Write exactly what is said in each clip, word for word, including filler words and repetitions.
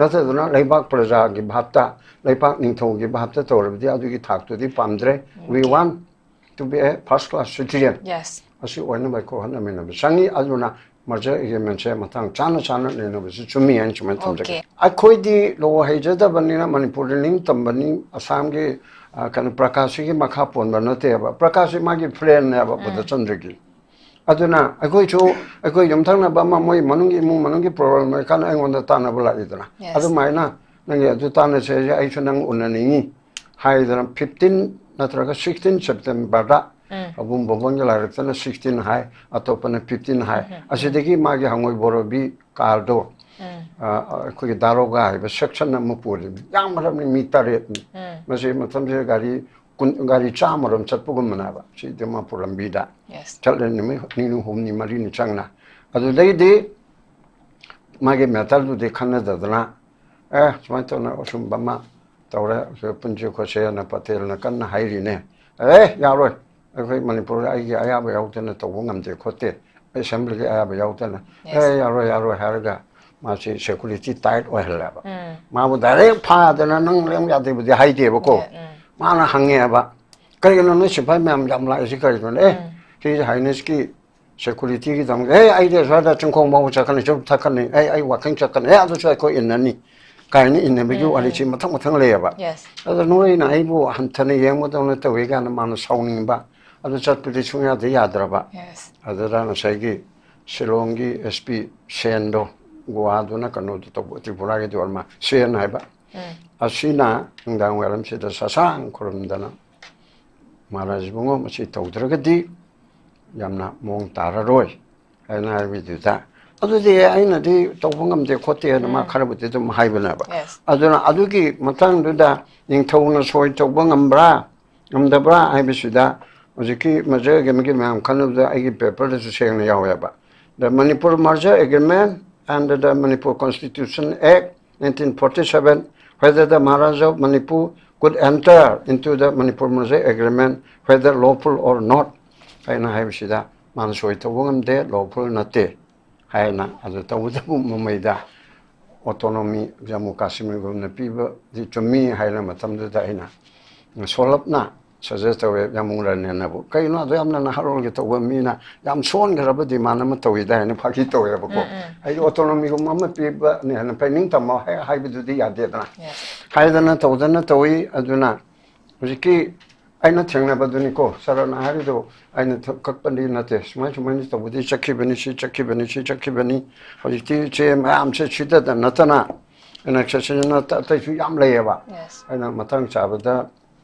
ꯅꯠꯇꯗꯅ ꯂꯩꯕꯥꯛ ꯄ꯭ꯔꯖꯥꯒꯤ ꯚꯥꯞꯇ, ꯂꯩꯕꯥꯛ ꯅꯤꯡꯊꯧꯒꯤ ꯚꯥꯞꯇ ꯇꯧꯔꯕꯗꯤ ꯑꯗꯨꯒꯤ ꯊꯥꯛꯇꯨꯗꯤ ꯄꯥꯝꯗ꯭ꯔꯦ꯫ We want to be a first class citizen꯫ Yes. ꯑꯁꯤ ꯑꯣꯏꯅꯕ ꯑꯩꯈꯣꯏ ꯍꯣꯠꯅꯃꯤꯟꯅꯕ ꯆꯪꯉꯤ꯫ ꯑꯗꯨꯅ merger agreement ꯁꯦ ꯃꯇꯥꯡ ꯆꯥꯅ ꯆꯥꯅ ꯂꯩꯅꯕꯁꯨ ꯆꯨꯝꯃꯤ ꯍꯥꯏꯅ ꯁꯨꯃꯥꯏꯅ ꯊꯝꯖꯒꯦ꯫ Okay. ꯑꯩꯈꯣꯏꯗꯤ ꯂꯣ ꯍꯩꯖꯗꯕꯅꯤꯅ, ꯃꯅꯤꯄꯨꯔꯗ ꯅꯤꯡꯇꯝꯕꯅꯤ, ꯑꯁꯥꯝꯒꯤ, ꯑ, ꯀꯩꯅꯣ, ꯄ꯭ꯔꯀꯥꯁꯁꯤꯒꯤ ꯃꯈꯥ ꯄꯣꯟꯕ ꯅꯠꯇꯦꯕ꯫ ꯄ꯭ꯔꯀꯥꯁꯁꯤ ꯃꯥꯒꯤ friend ꯅꯦꯕ ꯕꯨꯙꯆꯟꯗ꯭ꯔꯒꯤ꯫ ꯑꯗꯨꯅ ꯑꯩꯈꯣꯏꯁꯨ, ꯑꯩꯈꯣꯏ ꯌꯨꯝꯊꯪꯅꯕ ꯑꯃ, ꯃꯣꯏ ꯃꯅꯨꯡꯒꯤ, ꯏꯃꯨꯡ ꯃꯅꯨꯡꯒꯤ problem ꯂꯩꯔꯀꯥꯟꯗ ꯑꯩꯉꯣꯟꯗ ꯇꯥꯟꯅꯕ ꯂꯥꯛꯏꯗꯅ꯫ Yes. ꯑꯗꯨꯃꯥꯏꯅ ꯅꯪꯒꯤ ꯑꯗꯨ ꯇꯥꯟꯅꯁꯦ, ꯑꯩꯁꯨ ꯅꯪ ꯎꯅꯅꯤꯡꯉꯤ ꯍꯥꯏꯗꯅ fifteen ꯅꯠꯇ꯭ꯔꯒ sixteen September ꯗ ꯑꯕꯨꯡ ꯕꯣꯕꯣꯟꯒꯤ ꯂꯥꯏꯔꯤꯛꯇꯅ sixteen ꯍꯥꯏ, ꯑꯇꯣꯞꯄꯅ fifteen ꯍꯥꯏ꯫ ꯑꯁꯤꯗꯒꯤ ꯃꯥꯒꯤ ꯍꯪꯉꯣꯏ ꯕꯣꯔꯣꯕꯤ car ꯗꯣ, ꯑ, ꯑꯩꯈꯣꯏꯒꯤ ꯗꯥꯔꯣꯒꯥ ꯍꯥꯏꯕ section ꯑꯃ ꯄꯨꯔꯤ꯫ ꯌꯥꯝꯈ꯭ꯔꯕꯅꯤ, ꯃꯤ ꯇꯔꯦꯠꯅꯤ꯫ ꯃꯁꯤ ꯃꯇꯝꯁꯤꯗ ꯒꯥꯔꯤ ꯀꯨꯟ, ꯒꯥꯔꯤ ꯆꯥꯝꯃꯔꯣꯝ ꯆꯠꯄꯒꯨꯝꯕꯅꯦꯕ ꯁꯤ ꯗꯤꯃꯥꯄꯨꯔ ꯂꯝꯕꯤꯗ꯫ Yes. ꯆꯠꯂꯦ ꯅꯨꯃꯤꯠ ꯅꯤꯅꯤ ꯍꯨꯝꯅꯤ ꯃꯔꯤꯅꯤ ꯆꯪꯅ꯫ ꯑꯗꯨꯗꯩꯗꯤ ꯃꯥꯒꯤ matter ꯗꯨꯗꯤ ꯈꯟꯅꯗꯗꯅ, ꯑꯦ, ꯁꯨꯃꯥꯏꯅ ꯇꯧꯅ ꯑꯁꯨꯝꯕ ꯑꯃ ꯇꯧꯔꯦ, ꯑꯩꯈꯣꯏ ꯄꯨꯟꯁꯤ ꯈꯣꯠꯁꯦꯅ ꯄꯇꯦꯜꯅ ꯀꯟꯅ ꯍꯥꯏꯔꯤꯅꯦ꯫ ꯑꯦ, ꯌꯥꯔꯣꯏ, ꯑꯩꯈꯣꯏ ꯃꯅꯤꯄꯨꯔꯗ ꯑꯩꯒꯤ ꯑꯌꯥꯕ ꯌꯥꯎꯗꯅ ꯇꯧꯕ ꯉꯝꯗꯦ ꯈꯣꯠꯇꯦ, assembly ꯒꯤ ꯑꯌꯥꯕ ꯌꯥꯎꯗꯅ꯫ Yes. ꯑꯦ, ꯌꯥꯔꯣꯏ, ꯌꯥꯔꯣꯏ ꯍꯥꯏꯔꯒ ꯃꯥꯁꯤ security tight ꯑꯣꯏꯍꯜꯂꯦꯕ꯫ ꯃꯥꯕꯨ direct ꯐꯥꯗꯅ ꯅꯪ ꯂꯦꯡ ꯌꯥꯗꯦꯕꯨꯗꯤ ꯍꯥꯏꯗꯦꯕꯀꯣ꯫ Yeah, ꯎꯝ. ꯃꯥꯅ ꯍꯪꯉꯦꯕ, "ꯀꯔꯤꯒꯤꯅꯣ ꯅꯣꯏ ꯁꯤꯐꯥꯏ ꯃꯌꯥꯝ ꯌꯥꯝ ꯂꯥꯛꯏꯁꯤ ꯀꯔꯤꯒꯤꯅꯣ?" "ꯑꯦ, His Highness ꯀꯤ security ꯒꯤꯗꯃꯛ, ꯑꯦ, ꯑꯩꯗꯤ ꯁ꯭ꯋꯥꯏꯗ ꯆꯤꯡꯈꯣꯡ ꯐꯥꯎꯕ ꯆꯠꯀꯅꯤ, ꯆꯨꯞ ꯊꯛꯀꯅꯤ, ꯑꯦ, ꯑꯩ walking ꯆꯠꯀꯅꯤ, ꯑꯦ, ꯑꯗꯨꯁꯨ ꯑꯩꯈꯣꯏ ꯏꯟꯅꯅꯤ" ꯀꯥꯏꯅ ꯏꯟꯅꯕꯒꯤ ꯋꯥꯔꯤꯁꯤ ꯃꯊꯪ ꯃꯊꯪ ꯂꯩꯌꯦꯕ꯫ Yes. ꯑꯗ ꯅꯣꯏꯅ ꯑꯩꯕꯨ ꯍꯟꯊꯅ ꯌꯦꯡꯕꯗꯧꯅ ꯇꯧꯏ ꯀꯥꯏꯅ ꯃꯥꯅ ꯁꯥꯎꯅꯤꯡꯕ, ꯑꯗꯨ ꯆꯠꯄꯗꯤ ꯁꯨꯡꯌꯥꯗ ꯌꯥꯗ꯭ꯔꯕ꯫ Yes. ꯑꯗꯨꯗ ꯉꯁꯥꯏꯒꯤ ꯁꯤꯂꯣꯡꯒꯤ S P ꯁꯦꯟꯗꯣ, ꯒꯣꯋꯥꯗꯨꯅ ꯀꯩꯅꯣꯗꯣ ꯇꯧꯕ, ꯇ꯭ꯔꯤꯄꯨꯔꯥꯒꯤꯗꯨ ꯑꯣꯏꯔꯃ, ꯁꯦꯟ ꯍꯥꯏꯕ, ꯑꯁꯤꯅ ꯅꯨꯡꯗꯥꯡ ꯋꯥꯏꯔꯝꯁꯤꯗ ꯁꯁꯥꯡ ꯈꯨꯔꯨꯝꯗꯅ, "ꯃꯍꯥꯔꯥꯖ ꯏꯕꯨꯡꯉꯣ, ꯃꯁꯤ ꯇꯧꯗ꯭ꯔꯒꯗꯤ ꯌꯥꯝꯅ ꯃꯑꯣꯡ ꯇꯥꯔꯔꯣꯏ" ꯍꯥꯏꯅ ꯍꯥꯏꯕꯗꯨꯗ, "ꯑꯗꯨꯗꯤ ꯑꯩꯅꯗꯤ ꯇꯧꯕ ꯉꯝꯗꯦ ꯈꯣꯠꯇꯦ" ꯍꯥꯏꯅ ꯃꯥ ꯈꯔꯕꯨꯗꯤ ꯑꯗꯨꯝ ꯍꯥꯏꯕꯅꯦꯕ꯫ Yes. ꯑꯗꯨꯅ ꯑꯗꯨꯒꯤ ꯃꯇꯥꯡꯗꯨꯗ ꯅꯤꯡꯊꯧꯅ ꯁꯣꯏ ꯇꯧꯕ ꯉꯝꯕ꯭ꯔꯥ, ꯉꯝꯗꯕ꯭ꯔꯥ ꯍꯥꯏꯕꯁꯤꯗ ꯍꯧꯖꯤꯛꯀꯤ merger agreement ꯒꯤ ꯃꯌꯥꯝ ꯈꯟꯅꯕꯗ ꯑꯩꯒꯤ paper ꯗꯁꯨ ꯁꯦꯡꯅ ꯌꯥꯎꯋꯦꯕ꯫ The Manipur Merger Agreement and the Manipur Constitution Act nineteen forty-seven, whether the Maharaja of Manipur could enter into the Manipur Merger Agreement, whether lawful or not ꯍꯥꯏꯅ ꯍꯥꯏꯕꯁꯤꯗ ꯃꯥꯅ ꯁꯣꯏ ꯇꯧꯕ ꯉꯝꯗꯦ, lawful ꯅꯠꯇꯦ ꯍꯥꯏꯅ꯫ ꯑꯗꯨ ꯇꯧꯕꯇꯕꯨ ꯃꯃꯩꯗ ꯑꯣꯇꯣꯅꯣꯃꯤ ꯖꯃꯨ ꯀꯥꯁꯃꯤꯔꯒꯨꯝꯅ ꯄꯤꯕꯗꯤ ꯆꯨꯝꯃꯤ ꯍꯥꯏꯅ ꯃꯇꯝꯗꯨꯗ ꯑꯩꯅ ꯁꯣꯂꯞꯅ ꯁꯖꯦꯁ ꯇꯧꯋꯦ, ꯌꯥꯝꯕꯨꯡ ꯔꯟꯅꯦꯅꯕꯨ꯫ "ꯀꯩꯅꯣ ꯑꯗꯨ ꯌꯥꯝꯅ ꯅꯍꯥꯔꯣꯜꯒꯤ ꯇꯧꯕ ꯃꯤꯅ ꯌꯥꯝ ꯁꯣꯟꯈ꯭ꯔꯕ ꯗꯤꯃꯥꯟ ꯑꯃ ꯇꯧꯏꯗ" ꯍꯥꯏꯅ ꯐꯥꯒꯤ ꯇꯧꯋꯦꯕꯀꯣ꯫ ꯎꯝ, ꯎꯝ꯫ ꯑꯩꯗꯤ ꯑꯣꯇꯣꯅꯣꯃꯤꯒꯨꯝꯕ ꯑꯃ ꯄꯤꯕꯅꯦ ꯍꯥꯏꯅ ꯐꯩ, ꯅꯤꯡꯇꯝꯃꯣ ꯍꯥꯏ-, ꯍꯥꯏꯕꯗꯨꯗꯤ ꯌꯥꯗꯦꯗꯅ꯫ Yes. ꯍꯥꯏꯗꯅ ꯇꯧꯗꯅ ꯇꯧꯏ꯫ ꯑꯗꯨꯅ ꯍꯧꯖꯤꯛꯀꯤ ꯑꯩꯅ ꯊꯦꯡꯅꯕꯗꯨꯅꯤꯀꯣ, ꯁꯥꯔꯅ ꯍꯥꯏꯔꯤꯗꯣ ꯑꯩꯅ ꯊ-, ꯀꯛꯄꯗꯤ ꯅꯠꯇꯦ꯫ ꯁꯨꯃꯥꯏ ꯁꯨꯃꯥꯏꯅ ꯇꯧꯕꯗꯤ ꯆꯠꯈꯤꯕꯅꯤ, ꯁꯤ ꯆꯠꯈꯤꯕꯅꯤ, ꯁꯤ ꯆꯠꯈꯤꯕꯅꯤ꯫ ꯍꯧꯖꯤꯛꯇꯤ ꯏꯆꯦ ꯃꯌꯥꯝꯁꯦ ꯁꯤꯗꯗ ꯅꯠꯇꯅ ꯑꯦꯅꯦꯛꯁꯦꯁꯟꯅ ꯑꯇꯩꯁꯨ ꯌꯥꯝ ꯂꯩꯌꯦꯕ꯫ Yes. ꯑꯩꯅ ꯃꯇꯥꯡ ꯆꯥꯕꯗ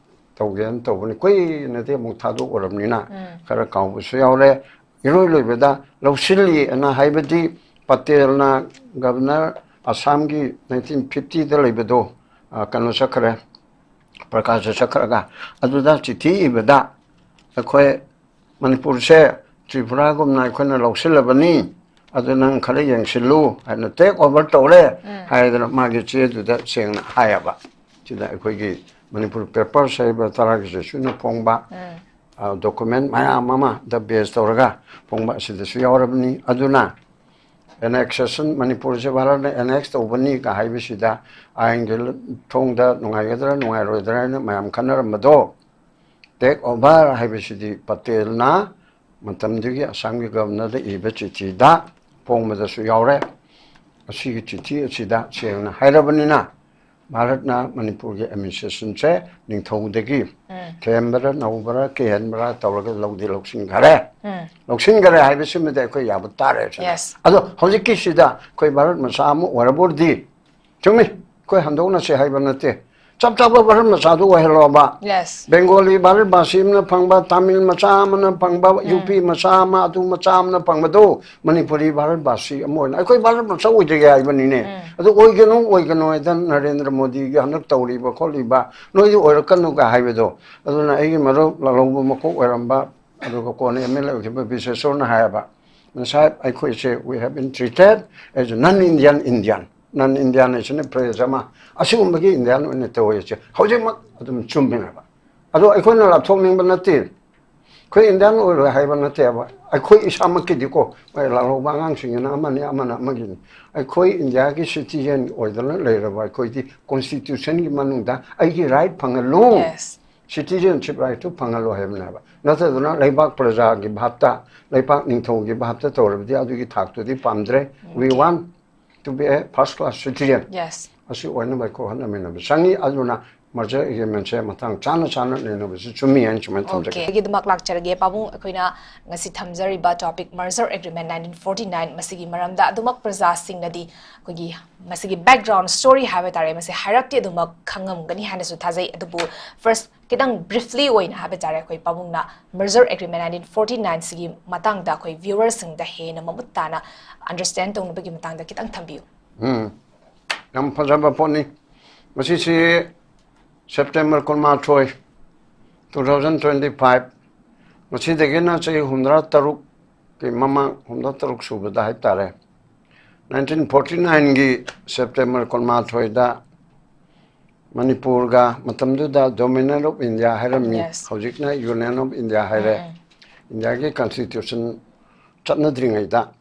ꯇꯧꯒꯦꯅ ꯇꯧꯕꯅꯤ꯫ ꯀꯨꯏꯅꯗꯤ ꯑꯃꯨꯛ ꯊꯥꯗꯣꯛꯎꯔꯕꯅꯤꯅ ꯎꯝ꯫ ꯈꯔ ꯀꯥꯎꯕꯁꯨ ꯌꯥꯎꯔꯦ꯫ ꯏꯔꯣꯏ ꯂꯣꯏꯕꯗ ꯂꯧꯁꯤꯜꯂꯤꯑꯅ ꯍꯥꯏꯕꯗꯤ ꯄꯇꯦꯜꯅ ꯒꯕꯅꯔ ꯑꯁꯥꯝꯒꯤ ꯅꯥꯏꯟꯇꯤꯟ ꯐꯤꯐꯇꯤꯗ ꯂꯩꯕꯗꯣ, ꯑ, ꯀꯩꯅꯣ ꯆꯠꯈ꯭ꯔꯦ, ꯄ꯭ꯔꯀꯥꯁ ꯆꯠꯈ꯭ꯔꯒ꯫ ꯑꯗꯨꯗ ꯆꯤꯊꯤ ꯏꯕꯗ ꯑꯩꯈꯣꯏ ꯃꯅꯤꯄꯨꯔꯁꯦ ꯇ꯭ꯔꯤꯄꯨꯔꯥꯒꯨꯝꯅ ꯑꯩꯈꯣꯏꯅ ꯂꯧꯁꯤꯜꯂꯕꯅꯤ, ꯑꯗꯨ ꯅꯪ ꯈꯔ ꯌꯦꯡꯁꯤꯜꯂꯨ ꯍꯥꯏꯅ, ꯇꯦꯛ ꯑꯣꯚꯔ ꯇꯧꯔꯦ ꯎꯝ꯫ ꯍꯥꯏꯗꯅ ꯃꯥꯒꯤ ꯆꯦꯗꯨꯗ ꯁꯦꯡꯅ ꯍꯥꯏꯌꯦꯕ꯫ ꯁꯤꯗ ꯑꯩꯈꯣꯏꯒꯤ ꯃꯅꯤꯄꯨꯔ ꯄꯦꯄꯔꯁ ꯍꯥꯏꯕ ꯇꯔꯥꯒꯤ ꯁꯤꯗ ꯐꯣꯡꯕ, ꯎꯝ꯫ ꯑ, ꯗꯣꯀꯨꯃꯦꯟ ꯃꯌꯥꯝ ꯑꯃꯗ ꯕꯦꯖ ꯇꯧꯔꯒ ꯐꯣꯡꯕ ꯑꯁꯤꯗꯁꯨ ꯌꯥꯎꯔꯕꯅꯤ꯫ ꯑꯗꯨꯅ ꯑꯦꯅꯦꯛꯁꯦꯁꯟ, ꯃꯅꯤꯄꯨꯔꯁꯦ ꯚꯥꯔꯠꯅ ꯑꯦꯅꯦꯛꯁ ꯇꯧꯕꯅꯤꯒ ꯍꯥꯏꯕꯁꯤꯗ ꯑꯥꯏꯟꯒꯤ ꯊꯣꯡꯗ ꯅꯨꯡꯉꯥꯏꯒꯗ꯭ꯔꯥ ꯅꯨꯡꯉꯥꯏꯔꯣꯏꯗ꯭ꯔꯥ ꯍꯥꯏꯅ ꯃꯌꯥꯝ ꯈꯟꯅꯔꯝꯕꯗꯣ, ꯇꯦꯛ ꯑꯣꯚꯔ ꯍꯥꯏꯕꯁꯤꯗꯤ ꯄꯇꯦꯜꯅ ꯃꯇꯝꯗꯨꯒꯤ ꯑꯁꯥꯝꯒꯤ ꯒꯕꯅꯔꯗ ꯏꯕ ꯆꯤꯊꯤꯗ ꯐꯣꯡꯕꯗꯁꯨ ꯌꯥꯎꯔꯦ꯫ ꯑꯁꯤꯒꯤ ꯆꯤꯊꯤ ꯑꯁꯤꯗ ꯁꯦꯡꯅ ꯍꯥꯏꯔꯕꯅꯤꯅ, ꯚꯥꯔꯠꯅ ꯃꯅꯤꯄꯨꯔꯒꯤ ꯑꯦꯗꯃꯤꯅꯤꯁꯇ꯭ꯔꯦꯁꯟꯁꯦ ꯅꯤꯡꯊꯧꯗꯒꯤ ꯎꯝ꯫ ꯊꯦꯝꯕꯔꯥ, ꯅꯧꯕꯔꯥ, ꯀꯤꯍꯟꯕꯔꯥ ꯇꯧꯔꯒ ꯂꯧꯗꯤ ꯂꯧꯁꯤꯟꯈꯔꯦ꯫ ꯎꯝ꯫ ꯂꯧꯁꯤꯟꯈꯔꯦ ꯍꯥꯏꯕꯁꯤꯃꯗꯤ ꯑꯩꯈꯣꯏ ꯌꯥꯕ ꯇꯥꯔꯦ ꯁꯤꯗ꯫ Yes. ꯑꯗꯣ ꯍꯧꯖꯤꯛꯀꯤꯁꯤꯗ ꯑꯩꯈꯣꯏ ꯚꯥꯔꯠ ꯃꯆꯥ ꯑꯃ ꯑꯣꯏꯔꯕꯨꯗꯤ, ꯆꯨꯝꯃꯤ, ꯑꯩꯈꯣꯏ ꯍꯟꯗꯣꯛꯅꯁꯦ ꯍꯥꯏꯕ ꯅꯠꯇꯦ꯫ ꯆꯞ ꯆꯥꯕ ꯚꯥꯔꯠ ꯃꯆꯥꯗꯨ ꯑꯣꯏꯍꯜꯂꯣꯕ꯫ Yes. ꯕꯦꯡꯒꯣꯂꯤ ꯚꯥꯔꯠ ꯚꯥꯁꯤ ꯑꯃꯅ ꯐꯪꯕ, ꯇꯥꯃꯤꯜ ꯃꯆꯥ ꯑꯃꯅ ꯐꯪꯕ, ꯎꯝ꯫ ꯌꯨ ꯄꯤ ꯃꯆꯥ ꯑꯃ, ꯑꯗꯨ ꯃꯆꯥ ꯑꯃꯅ ꯐꯪꯕꯗꯣ, ꯃꯅꯤꯄꯨꯔꯤ ꯚꯥꯔꯠ ꯚꯥꯁꯤ ꯑꯃ ꯑꯣꯏꯅ ꯑꯩꯈꯣꯏ ꯚꯥꯔꯠ ꯃꯆꯥ ꯑꯣꯏꯖꯒꯦ ꯍꯥꯏꯕꯅꯤꯅꯦ꯫ ꯎꯝ꯫ ꯑꯗꯨ ꯑꯣꯏꯒꯅꯨ, ꯑꯣꯏꯒꯅꯨ ꯍꯥꯏꯗꯅ ꯅꯔꯦꯟꯗ꯭ꯔ ꯃꯣꯗꯤꯒꯤ ꯍꯟꯗꯛ ꯇꯧꯔꯤꯕ ꯈꯣꯠꯂꯤꯕ ꯅꯣꯏꯗꯤ ꯑꯣꯏꯔꯛꯀꯅꯨꯒ ꯍꯥꯏꯕꯗꯣ꯫ ꯑꯗꯨꯅ ꯑꯩꯒꯤ ꯃꯔꯨꯞ ꯂꯥꯜꯍꯧꯕ ꯃꯀꯣꯛ ꯑꯣꯏꯔꯝꯕ, ꯑꯗꯨꯒ ꯀꯣꯟꯅ ꯑꯦꯝ ꯑꯦꯜ ꯑꯦ ꯑꯣꯏꯈꯤꯕ ꯕꯤꯁꯦꯁꯣꯔꯅ ꯍꯥꯏꯌꯦꯕ, "ꯉꯁꯥꯏ ꯑꯩꯈꯣꯏꯁꯦ, we have been treated as non Indian Indian." Non Indian ꯍꯥꯏꯁꯤꯅ ꯐ꯭ꯔꯦꯖ ꯑꯃ, ꯑꯁꯤꯒꯨꯝꯕꯒꯤ ꯏꯟꯗꯤꯌꯥꯟ ꯑꯣꯏꯅ ꯇꯧꯋꯦ ꯍꯥꯏꯁꯦ ꯍꯧꯖꯤꯛꯃꯛ ꯑꯗꯨꯝ ꯆꯨꯝꯃꯦꯕ꯫ ꯑꯗꯣ ꯑꯩꯈꯣꯏꯅ ꯂꯥꯞꯊꯣꯛꯅꯤꯡꯕ ꯅꯠꯇꯦ, ꯑꯩꯈꯣꯏ ꯏꯟꯗꯤꯌꯥꯟ ꯑꯣꯏꯔꯣꯏ ꯍꯥꯏꯕ ꯅꯠꯇꯦꯕ꯫ ꯑꯩꯈꯣꯏ ꯏꯁꯥꯃꯛꯀꯤꯗꯤꯀꯣ, ꯍꯣꯏ, ꯂꯥꯛꯍꯧꯕ ꯑꯉꯥꯡꯁꯤꯡꯒꯤꯅ ꯑꯃꯅꯤ, ꯑꯃꯅ ꯑꯃꯒꯤꯅꯤ꯫ ꯑꯩꯈꯣꯏ ꯏꯟꯗꯤꯌꯥꯒꯤ ꯁꯤꯇꯤꯖꯦꯟ ꯑꯣꯏꯗꯅ ꯂꯩꯔꯕ ꯑꯩꯈꯣꯏꯗꯤ ꯀꯣꯟꯁꯇꯤꯇ꯭ꯌꯨꯁꯟꯒꯤ ꯃꯅꯨꯡꯗ ꯑꯩꯒꯤ ꯔꯥꯏꯠ ꯐꯪꯍꯜꯂꯨ, Yes. ꯁꯤꯇꯤꯖꯦꯟꯁꯤꯞ ꯔꯥꯏꯠꯇꯨ ꯐꯪꯍꯜꯂꯨ ꯍꯥꯏꯕꯅꯦꯕ꯫ ꯅꯠꯇꯗꯅ ꯂꯩꯕꯥꯛ ꯄ꯭ꯔꯖꯥꯒꯤ ꯚꯥꯞꯇ, ꯂꯩꯕꯥꯛ ꯅꯤꯡꯊꯧꯒꯤ ꯚꯥꯞꯇ ꯇꯧꯔꯕꯗꯤ ꯑꯗꯨꯒꯤ ꯊꯥꯛꯇꯨꯗꯤ ꯄꯥꯝꯗ꯭ꯔꯦ꯫ We want to be a first class citizen꯫ Yes. ꯑꯁꯤ ꯑꯣꯏꯅꯕ ꯑꯩꯈꯣꯏ ꯍꯣꯠꯅꯃꯤꯟꯅꯕ ꯆꯪꯉꯤ꯫ ꯑꯗꯨꯅ ꯃꯔꯖꯔ ꯑꯦꯒ꯭ꯔꯤꯃꯦꯟꯁꯦ ꯃꯇꯥꯡ ꯆꯥꯅ ꯆꯥꯅ ꯂꯩꯅꯕꯁꯤ ꯆꯨꯝꯃꯤ ꯍꯥꯏꯅ ꯁꯨꯃꯥꯏꯅ ꯊꯝꯖꯒꯦ꯫ ꯑꯣꯀꯦ, ꯑꯗꯨꯃꯛ ꯂꯥꯛꯆꯔꯒꯦ ꯄꯥꯕꯨꯡ꯫ ꯑꯩꯈꯣꯏꯅ ꯉꯁꯤ ꯊꯝꯖꯔꯤꯕ topic merger agreement nineteen forty nine ꯃꯁꯤꯒꯤ ꯃꯔꯝꯗ ꯑꯗꯨꯃꯛ ꯄ꯭ꯔꯖꯥꯁꯤꯡꯅꯗꯤ ꯑꯩꯈꯣꯏꯒꯤ ꯃꯁꯤꯒꯤ ꯕꯦꯛꯒ꯭ꯔꯥꯎꯟ ꯁ꯭ꯇꯣꯔꯤ ꯍꯥꯏꯕ ꯇꯥꯔꯦ, ꯃꯁꯤ ꯍꯥꯏꯔꯞꯇꯤ ꯑꯗꯨꯃꯛ ꯈꯪꯉꯝꯒꯅꯤ ꯍꯥꯏꯅꯁꯨ ꯊꯥꯖꯩ꯫ ꯑꯗꯨꯕꯨ ꯐꯥꯔꯁ ꯈꯤꯇꯪ ꯕ꯭ꯔꯤꯐꯂꯤ ꯑꯣꯏꯅ ꯍꯥꯏꯕ ꯇꯥꯔꯦ, ꯑꯩꯈꯣꯏ ꯄꯥꯕꯨꯡꯅ ꯃꯔꯖꯔ ꯑꯦꯒ꯭ꯔꯤꯃꯦꯟ ꯅꯥꯏꯟꯇꯤꯟ ꯐꯣꯔꯇꯤ ꯅꯥꯏꯟ ꯁꯤꯒꯤ ꯃꯇꯥꯡꯗ ꯑꯩꯈꯣꯏ ꯚ꯭ꯌꯨꯋꯔꯁꯤꯡꯗ ꯍꯦꯟꯅ ꯃꯃꯨꯠ ꯇꯥꯅ ꯑꯟꯗꯔꯁꯇꯦꯟ ꯇꯧꯅꯕꯒꯤ ꯃꯇꯥꯡꯗ ꯈꯤꯇꯪ ꯊꯝꯕꯤꯌꯨ꯫ ꯎꯝ, ꯌꯥꯝ ꯐꯖꯕ ꯄꯣꯠꯅꯤ꯫ ꯃꯁꯤꯁꯤ ꯁꯦꯞꯇꯦꯝꯕꯔ ꯀꯨꯟꯃꯥꯊꯣꯏ, two thousand twenty five, ꯉꯁꯤꯗꯒꯤꯅ ꯆꯍꯤ ꯍꯨꯝꯗ꯭ꯔꯥ ꯇꯔꯨꯛꯀꯤ ꯃꯃꯥꯡ, ꯍꯨꯝꯗ꯭ꯔꯥ ꯇꯔꯨꯛ ꯁꯨꯕꯗ ꯍꯥꯏꯇꯥꯔꯦ, ꯅꯥꯏꯟꯇꯤꯟ ꯐꯣꯔꯇꯤ ꯅꯥꯏꯟꯒꯤ ꯁꯦꯞꯇꯦꯝꯕꯔ ꯀꯨꯟꯃꯥꯊꯣꯏꯗ ꯃꯅꯤꯄꯨꯔꯒ, ꯃꯇꯝꯗꯨꯗ Dominion of India ꯍꯥꯏꯔꯝꯃꯤ, Yes. ꯍꯧꯖꯤꯛꯅ Union of India ꯍꯥꯏꯔꯦ꯫ ꯏꯟꯗꯤꯌꯥꯒꯤ ꯀꯟꯁꯇꯤꯇ꯭ꯌꯨꯁꯟ ꯆꯠꯅꯗ꯭ꯔꯤꯉꯩꯗ,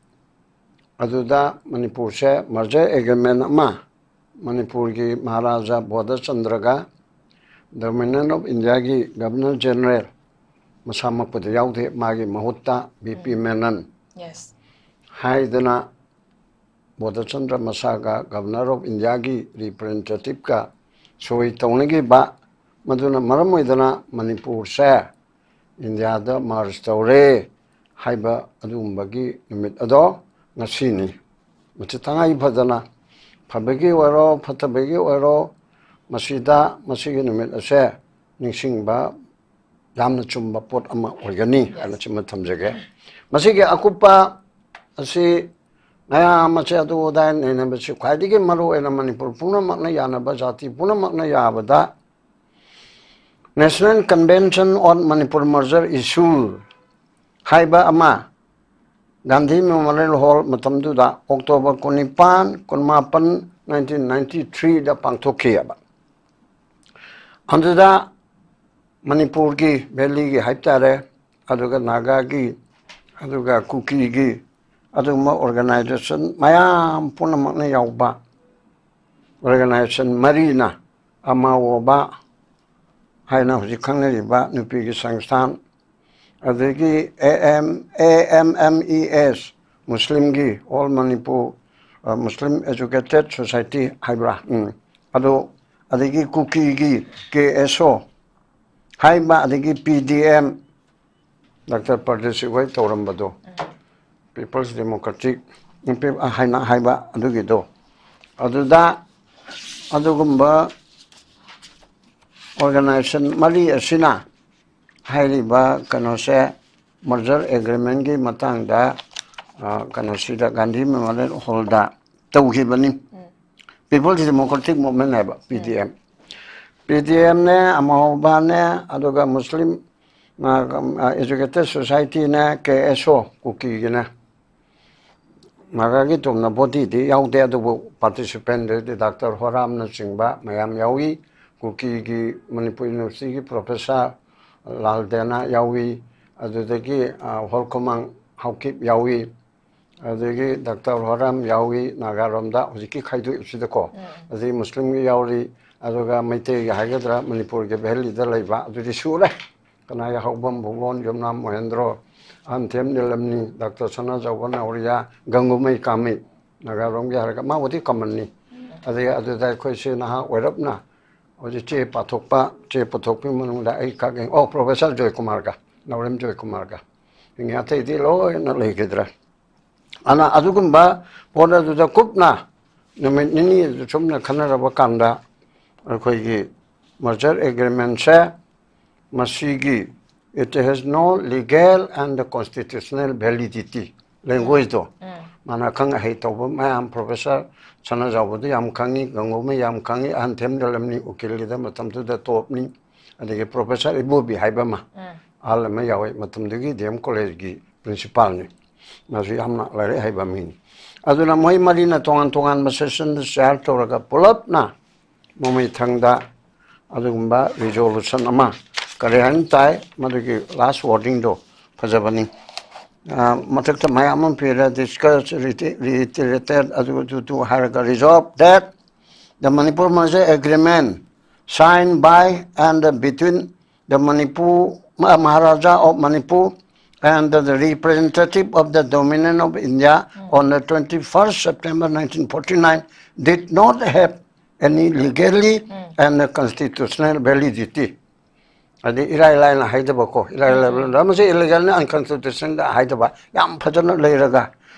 ꯑꯗꯨꯗ ꯃꯅꯤꯄꯨꯔꯁꯦ ꯃꯔꯖꯔ ꯑꯦꯒ꯭ꯔꯤꯃꯦꯟ ꯑꯃ ꯃꯅꯤꯄꯨꯔꯒꯤ ꯃꯍꯥꯔꯥꯖꯥ ꯕꯣꯙꯆꯟꯗ꯭ꯔꯒ Dominion of Indiaꯒꯤ ꯒꯕꯔꯅꯔ ꯖꯦꯅꯔꯦꯜ, ꯃꯁꯥꯃꯛꯄꯨꯗꯤ ꯌꯥꯎꯗꯦ, ꯃꯥꯒꯤ ꯃꯍꯨꯠꯇ ꯕꯤ ꯄꯤ ꯃꯦꯅꯟ Yes. ꯍꯥꯏꯗꯅ ꯕꯣꯙꯆꯟꯗ꯭ꯔ ꯃꯁꯥꯒ Governor of Indiaꯒꯤ ꯔꯤꯄ꯭ꯔꯖꯦꯟꯇꯦꯇꯤꯞꯀ ꯁꯣꯏ ꯇꯧꯅꯈꯤꯕ, ꯃꯗꯨꯅ ꯃꯔꯝ ꯑꯣꯏꯗꯅ ꯃꯅꯤꯄꯨꯔꯁꯦ ꯏꯟꯗꯤꯌꯥꯗ ꯃꯔꯖ ꯇꯧꯔꯦ ꯍꯥꯏꯕ ꯑꯗꯨꯒꯨꯝꯕꯒꯤ ꯅꯨꯃꯤꯠ ꯑꯗꯣ ꯉꯁꯤꯅꯤ꯫ ꯃꯁꯤ ꯇꯉꯥꯏ ꯐꯗꯅ, ꯐꯕꯒꯤ ꯑꯣꯏꯔꯣ ꯐꯠꯇꯕꯒꯤ ꯑꯣꯏꯔꯣ, ꯃꯁꯤꯗ, ꯃꯁꯤꯒꯤ ꯅꯨꯃꯤꯠ ꯑꯁꯦ ꯅꯤꯡꯁꯤꯡꯕ ꯌꯥꯝꯅ ꯆꯨꯝꯕ ꯄꯣꯠ ꯑꯃ ꯑꯣꯏꯒꯅꯤ ꯍꯥꯏꯅ ꯁꯤꯃ ꯊꯝꯖꯒꯦ꯫ ꯃꯁꯤꯒꯤ ꯑꯀꯨꯞꯄ ꯑꯁꯤ ꯃꯌꯥꯝ ꯑꯁꯦ ꯑꯗꯨ ꯑꯗꯥ ꯅꯩꯅꯕꯁꯤ ꯈ꯭ꯋꯥꯏꯗꯒꯤ ꯃꯔꯨ ꯑꯣꯏꯅ ꯃꯅꯤꯄꯨꯔ ꯄꯨꯝꯅꯃꯛꯅ ꯌꯥꯅꯕ, ꯖꯥꯇꯤ ꯄꯨꯝꯅꯃꯛꯅ ꯌꯥꯕꯗ National Convention on Manipur Merger Issue ꯍꯥꯏꯕ ꯑꯃ ꯒꯥꯟꯙꯤ ꯃꯦꯃꯣꯔꯤꯌꯦꯜ ꯍꯣꯜ, ꯃꯇꯝꯗꯨꯗ ꯑꯣꯛꯇꯣꯕꯔ ꯀꯨꯟꯅꯤꯄꯥꯟ, ꯀꯨꯟꯃꯥꯄꯟ, nineteen ninety threeꯗ ꯄꯥꯡꯊꯣꯛꯈꯤꯑꯕ꯫ ꯑꯗꯨꯗ ꯃꯅꯤꯄꯨꯔꯒꯤ ꯚꯦꯂꯤꯒꯤ ꯍꯥꯏꯕ ꯇꯥꯔꯦ, ꯑꯗꯨꯒ ꯅꯥꯒꯥꯒꯤ, ꯑꯗꯨꯒ ꯀꯨꯀꯤꯒꯤ ꯑꯗꯨꯒꯨꯝꯕ ꯑꯣꯔꯒꯅꯥꯏꯖꯦꯁꯟ ꯃꯌꯥꯝ ꯄꯨꯝꯅꯃꯛꯅ ꯌꯥꯎꯕ ꯑꯣꯔꯒꯅꯥꯏꯖꯦꯁꯟ ꯃꯔꯤꯅ ꯑꯃꯥꯋꯣꯕꯥ ꯍꯥꯏꯅ ꯍꯧꯖꯤꯛ ꯈꯪꯅꯔꯤꯕ ꯅꯨꯄꯤꯒꯤ ꯁꯪꯁꯊꯥꯟ, ꯑꯗꯒꯤ A M A M M E S, ꯃꯨꯁꯂꯤꯝꯒꯤ ꯑꯣꯜ ꯃꯅꯤꯄꯨꯔ ꯃꯨꯁꯂꯤꯝ ꯑꯦꯖꯨꯀꯦꯇꯦꯠ ꯁꯣꯁꯥꯏꯇꯤ ꯍꯥꯏꯕ꯭ꯔꯥ, ꯎꯝ, ꯑꯗꯣ, ꯑꯗꯒꯤ ꯀꯨꯀꯤꯒꯤ ꯀꯦ ꯑꯦꯁ ꯑꯣ ꯍꯥꯏꯕ, ꯑꯗꯒꯤ ꯄꯤ ꯗꯤ ꯑꯦꯝ, ꯗꯥꯛꯇꯔ ꯄ꯭ꯔꯗꯤꯞꯁꯤ ꯍꯣꯏ ꯇꯧꯔꯝꯕꯗꯣ, ꯄꯤꯄꯜꯁ ꯗꯦꯃꯣꯀ꯭ꯔꯦꯇꯤꯛ ꯍꯥꯏꯅ ꯍꯥꯏꯕ ꯑꯗꯨꯒꯤꯗꯣ, ꯑꯗꯨꯗ ꯑꯗꯨꯒꯨꯝꯕ ꯑꯣꯔꯒꯅꯥꯏꯖꯦꯁꯟ ꯃꯔꯤ ꯑꯁꯤꯅ ꯍꯥꯏꯔꯤꯕ ꯀꯩꯅꯣꯁꯦ, ꯃꯔꯖꯔ ꯑꯦꯒ꯭ꯔꯤꯃꯦꯟꯒꯤ ꯃꯇꯥꯡꯗ, ꯑ, ꯀꯩꯅꯣꯁꯤꯗ, ꯒꯥꯟꯙꯤ ꯃꯦꯃꯣꯔꯤꯌꯦꯜ ꯍꯣꯜꯗ ꯇꯧꯈꯤꯕꯅꯤ꯫ ꯄꯤꯄꯜꯁ ꯗꯦꯃꯣꯀ꯭ꯔꯦꯇꯤꯛ ꯃꯨꯚꯃꯦꯟ ꯍꯥꯏꯕ, ꯄꯤ ꯗꯤ ꯑꯦꯝ, ꯄꯤ ꯗꯤ ꯑꯦꯝꯅꯦ, ꯑꯃꯥꯋꯣꯕꯥꯅꯦ, ꯑꯗꯨꯒ ꯃꯨꯁꯂꯤꯝ ꯑꯦꯖꯨꯀꯦꯇꯦꯠ ꯁꯣꯁꯥꯏꯇꯤꯅꯦ, ꯀꯦ ꯑꯦꯁ ꯑꯣ ꯀꯨꯀꯤꯒꯤꯅꯦ꯫ ꯃꯥꯒꯥꯒꯤ ꯇꯣꯝꯅ ꯕꯣꯗꯤꯗꯤ ꯌꯥꯎꯗꯦ, ꯑꯗꯨꯕꯨ ꯄꯥꯔꯇꯤꯁꯤꯄꯦꯟꯗꯗꯤ ꯗꯥꯛꯇꯔ ꯍꯣꯔꯥꯝꯅꯆꯤꯡꯕ ꯃꯌꯥꯝ ꯌꯥꯎꯏ꯫ ꯀꯨꯀꯤꯒꯤ ꯃꯅꯤꯄꯨꯔ ꯌꯨꯅꯤꯚꯔꯁꯤꯇꯤꯒꯤ ꯄ꯭ꯔꯣꯐꯦꯁꯔ ꯂꯥꯜꯗꯦꯅꯥ ꯌꯥꯎꯏ, ꯑꯗꯨꯗꯒꯤ, ꯑ, ꯍꯣꯜꯀꯣꯃꯥꯡ ꯍꯥꯎꯀꯤꯞ ꯌꯥꯎꯏ, ꯑꯗꯒꯤ ꯗꯥꯛꯇꯔ ꯍꯣꯔꯥꯝ ꯌꯥꯎꯏ, ꯅꯥꯒꯥꯔꯣꯝꯗ ꯍꯧꯖꯤꯛꯀꯤ ꯈꯥꯏꯗꯣꯛꯏꯕꯁꯤꯗꯀꯣ꯫ ꯑꯗꯒꯤ ꯃꯨꯁꯂꯤꯝꯒꯤ ꯌꯥꯎꯔꯤ, ꯑꯗꯨꯒ ꯃꯩꯇꯩꯒꯤ ꯍꯥꯏꯒꯗ꯭ꯔꯥ, ꯃꯅꯤꯄꯨꯔꯒꯤ ꯚꯦꯂꯤꯗ ꯂꯩꯕ, ꯑꯗꯨꯗꯤ ꯁꯨꯔꯦ꯫ ꯀꯅꯥ ꯌꯥꯍꯧꯕꯝ, ꯚꯨꯕꯣꯟ, ꯌꯨꯝꯅꯥꯝ ꯃꯣꯍꯦꯟꯗ꯭ꯔꯣ, ꯑꯍꯟꯊꯦꯝ ꯅꯤꯂꯝꯅꯤ, ꯗꯥꯛꯇꯔ ꯁꯅꯥꯖꯥꯎꯕ ꯅꯥꯎꯔꯤꯌꯥ, ꯒꯪꯒꯨꯃꯩ ꯀꯥꯃꯩ, ꯅꯥꯒꯥꯔꯣꯝꯒꯤ ꯍꯥꯏꯔꯒ ꯃꯥꯕꯨꯗꯤ ꯀꯃꯟꯅꯤ꯫ ꯑꯗꯒꯤ ꯑꯗꯨꯗ ꯑꯩꯈꯣꯏꯁꯦ ꯅꯍꯥ ꯑꯣꯏꯔꯞꯅ ꯍꯧꯖꯤꯛ ꯆꯦ ꯄꯥꯊꯣꯛꯄ, ꯆꯦ ꯄꯨꯊꯣꯛꯄꯒꯤ ꯃꯅꯨꯡꯗ ꯑꯩ ꯈꯛ, ꯑꯣ, ꯄ꯭ꯔꯣꯐꯦꯁꯔ ꯖꯣꯏꯀꯨꯃꯥꯔꯒ, ꯅꯥꯎꯔꯦꯝ ꯖꯣꯏꯀꯨꯃꯥꯔꯒ, ꯑꯇꯩꯗꯤ ꯂꯣꯏꯅ ꯂꯩꯈꯤꯗ꯭ꯔꯦ꯫ ꯑꯗꯨꯅ ꯑꯗꯨꯒꯨꯝꯕ ꯄꯣꯠ ꯑꯗꯨꯗ ꯀꯨꯞꯅ ꯅꯨꯃꯤꯠ ꯅꯤꯅꯤ ꯁꯨꯝꯅ ꯈꯟꯅꯔꯕ ꯀꯥꯟꯗ, ꯑꯩꯈꯣꯏꯒꯤ ꯃꯔꯖꯔ ꯑꯦꯒ꯭ꯔꯤꯃꯦꯟꯁꯦ, ꯃꯁꯤꯒꯤ, it has no legal and constitutional validity, ꯂꯦꯡꯒ꯭ꯋꯦꯖꯇꯣ꯫ ꯃꯥꯅ ꯑꯈꯪ ꯑꯍꯩ ꯇꯧꯕ ꯃꯌꯥꯝ, ꯄ꯭ꯔꯣꯐꯦꯁꯔ ꯁꯅꯥꯖꯥꯎꯕꯗꯨ ꯌꯥꯝ ꯈꯪꯉꯤ, ꯒꯪꯒꯨꯃꯩ ꯌꯥꯝ ꯈꯪꯉꯤ, ꯑꯍꯟꯊꯦꯝ ꯅꯤꯂꯝꯅꯤ, ꯎꯀꯤꯜꯒꯤꯗ ꯃꯇꯝꯗꯨꯗ ꯇꯣꯞꯅꯤ, ꯑꯗꯒꯤ ꯄ꯭ꯔꯣꯐꯦꯁꯔ ꯏꯕꯣꯕꯤ ꯍꯥꯏꯕ ꯑꯃ, ꯑꯍꯜ ꯑꯃ ꯌꯥꯎꯋꯦ, ꯃꯇꯝꯗꯨꯒꯤ ꯗꯤ ꯑꯦꯝ ꯀꯣꯂꯦꯖꯀꯤ ꯄ꯭ꯔꯤꯟꯁꯤꯄꯥꯜꯅꯤ꯫ ꯃꯥꯁꯨ ꯌꯥꯝꯅ ꯂꯥꯏꯔꯤꯛ ꯍꯩꯕ ꯃꯤꯅꯤ꯫ ꯑꯗꯨꯅ ꯃꯣꯏ ꯃꯔꯤꯅ ꯇꯣꯉꯥꯟ ꯇꯣꯉꯥꯟꯕ ꯁꯦꯁꯟꯗ ꯆꯤꯌꯥꯔ ꯇꯧꯔꯒ ꯄꯨꯂꯞꯅ ꯃꯃꯩꯊꯪꯗ ꯑꯗꯨꯒꯨꯝꯕ ꯔꯤꯖꯣꯂꯨꯁꯟ ꯑꯃ, ꯀꯔꯤ ꯍꯥꯏꯅ ꯇꯥꯏ, ꯃꯗꯨꯒꯤ ꯂꯥꯁ ꯋꯥꯔꯗꯤꯡꯗꯣ ꯐꯖꯕꯅꯤ꯫ ꯃꯊꯛꯇ ꯃꯌꯥꯝ ꯑꯃ ꯄꯤꯔꯦ, discuss, reiterated, ꯑꯗꯨ ꯑꯗꯨ ꯑꯗꯨ ꯍꯥꯏꯔꯒ resolve that the Manipur Merger Agreement signed by and between the Manipur, Ma- Maharaja of Manipur and the representative of the Dominion of India on the twenty-first September nineteen forty-nine did not have any legally and constitutional validity. ꯑꯗꯩ ꯏꯔꯥꯏ ꯂꯥꯏꯅ ꯍꯥꯏꯗꯕꯀꯣ, ꯏꯔꯥꯏ ꯂꯥꯏꯅ ꯃꯁꯤ illegal ꯅꯤ, unconstitutional ꯗ ꯍꯥꯏꯗꯕ, ꯌꯥꯝ ꯐꯖꯅ ꯂꯩꯔꯒ,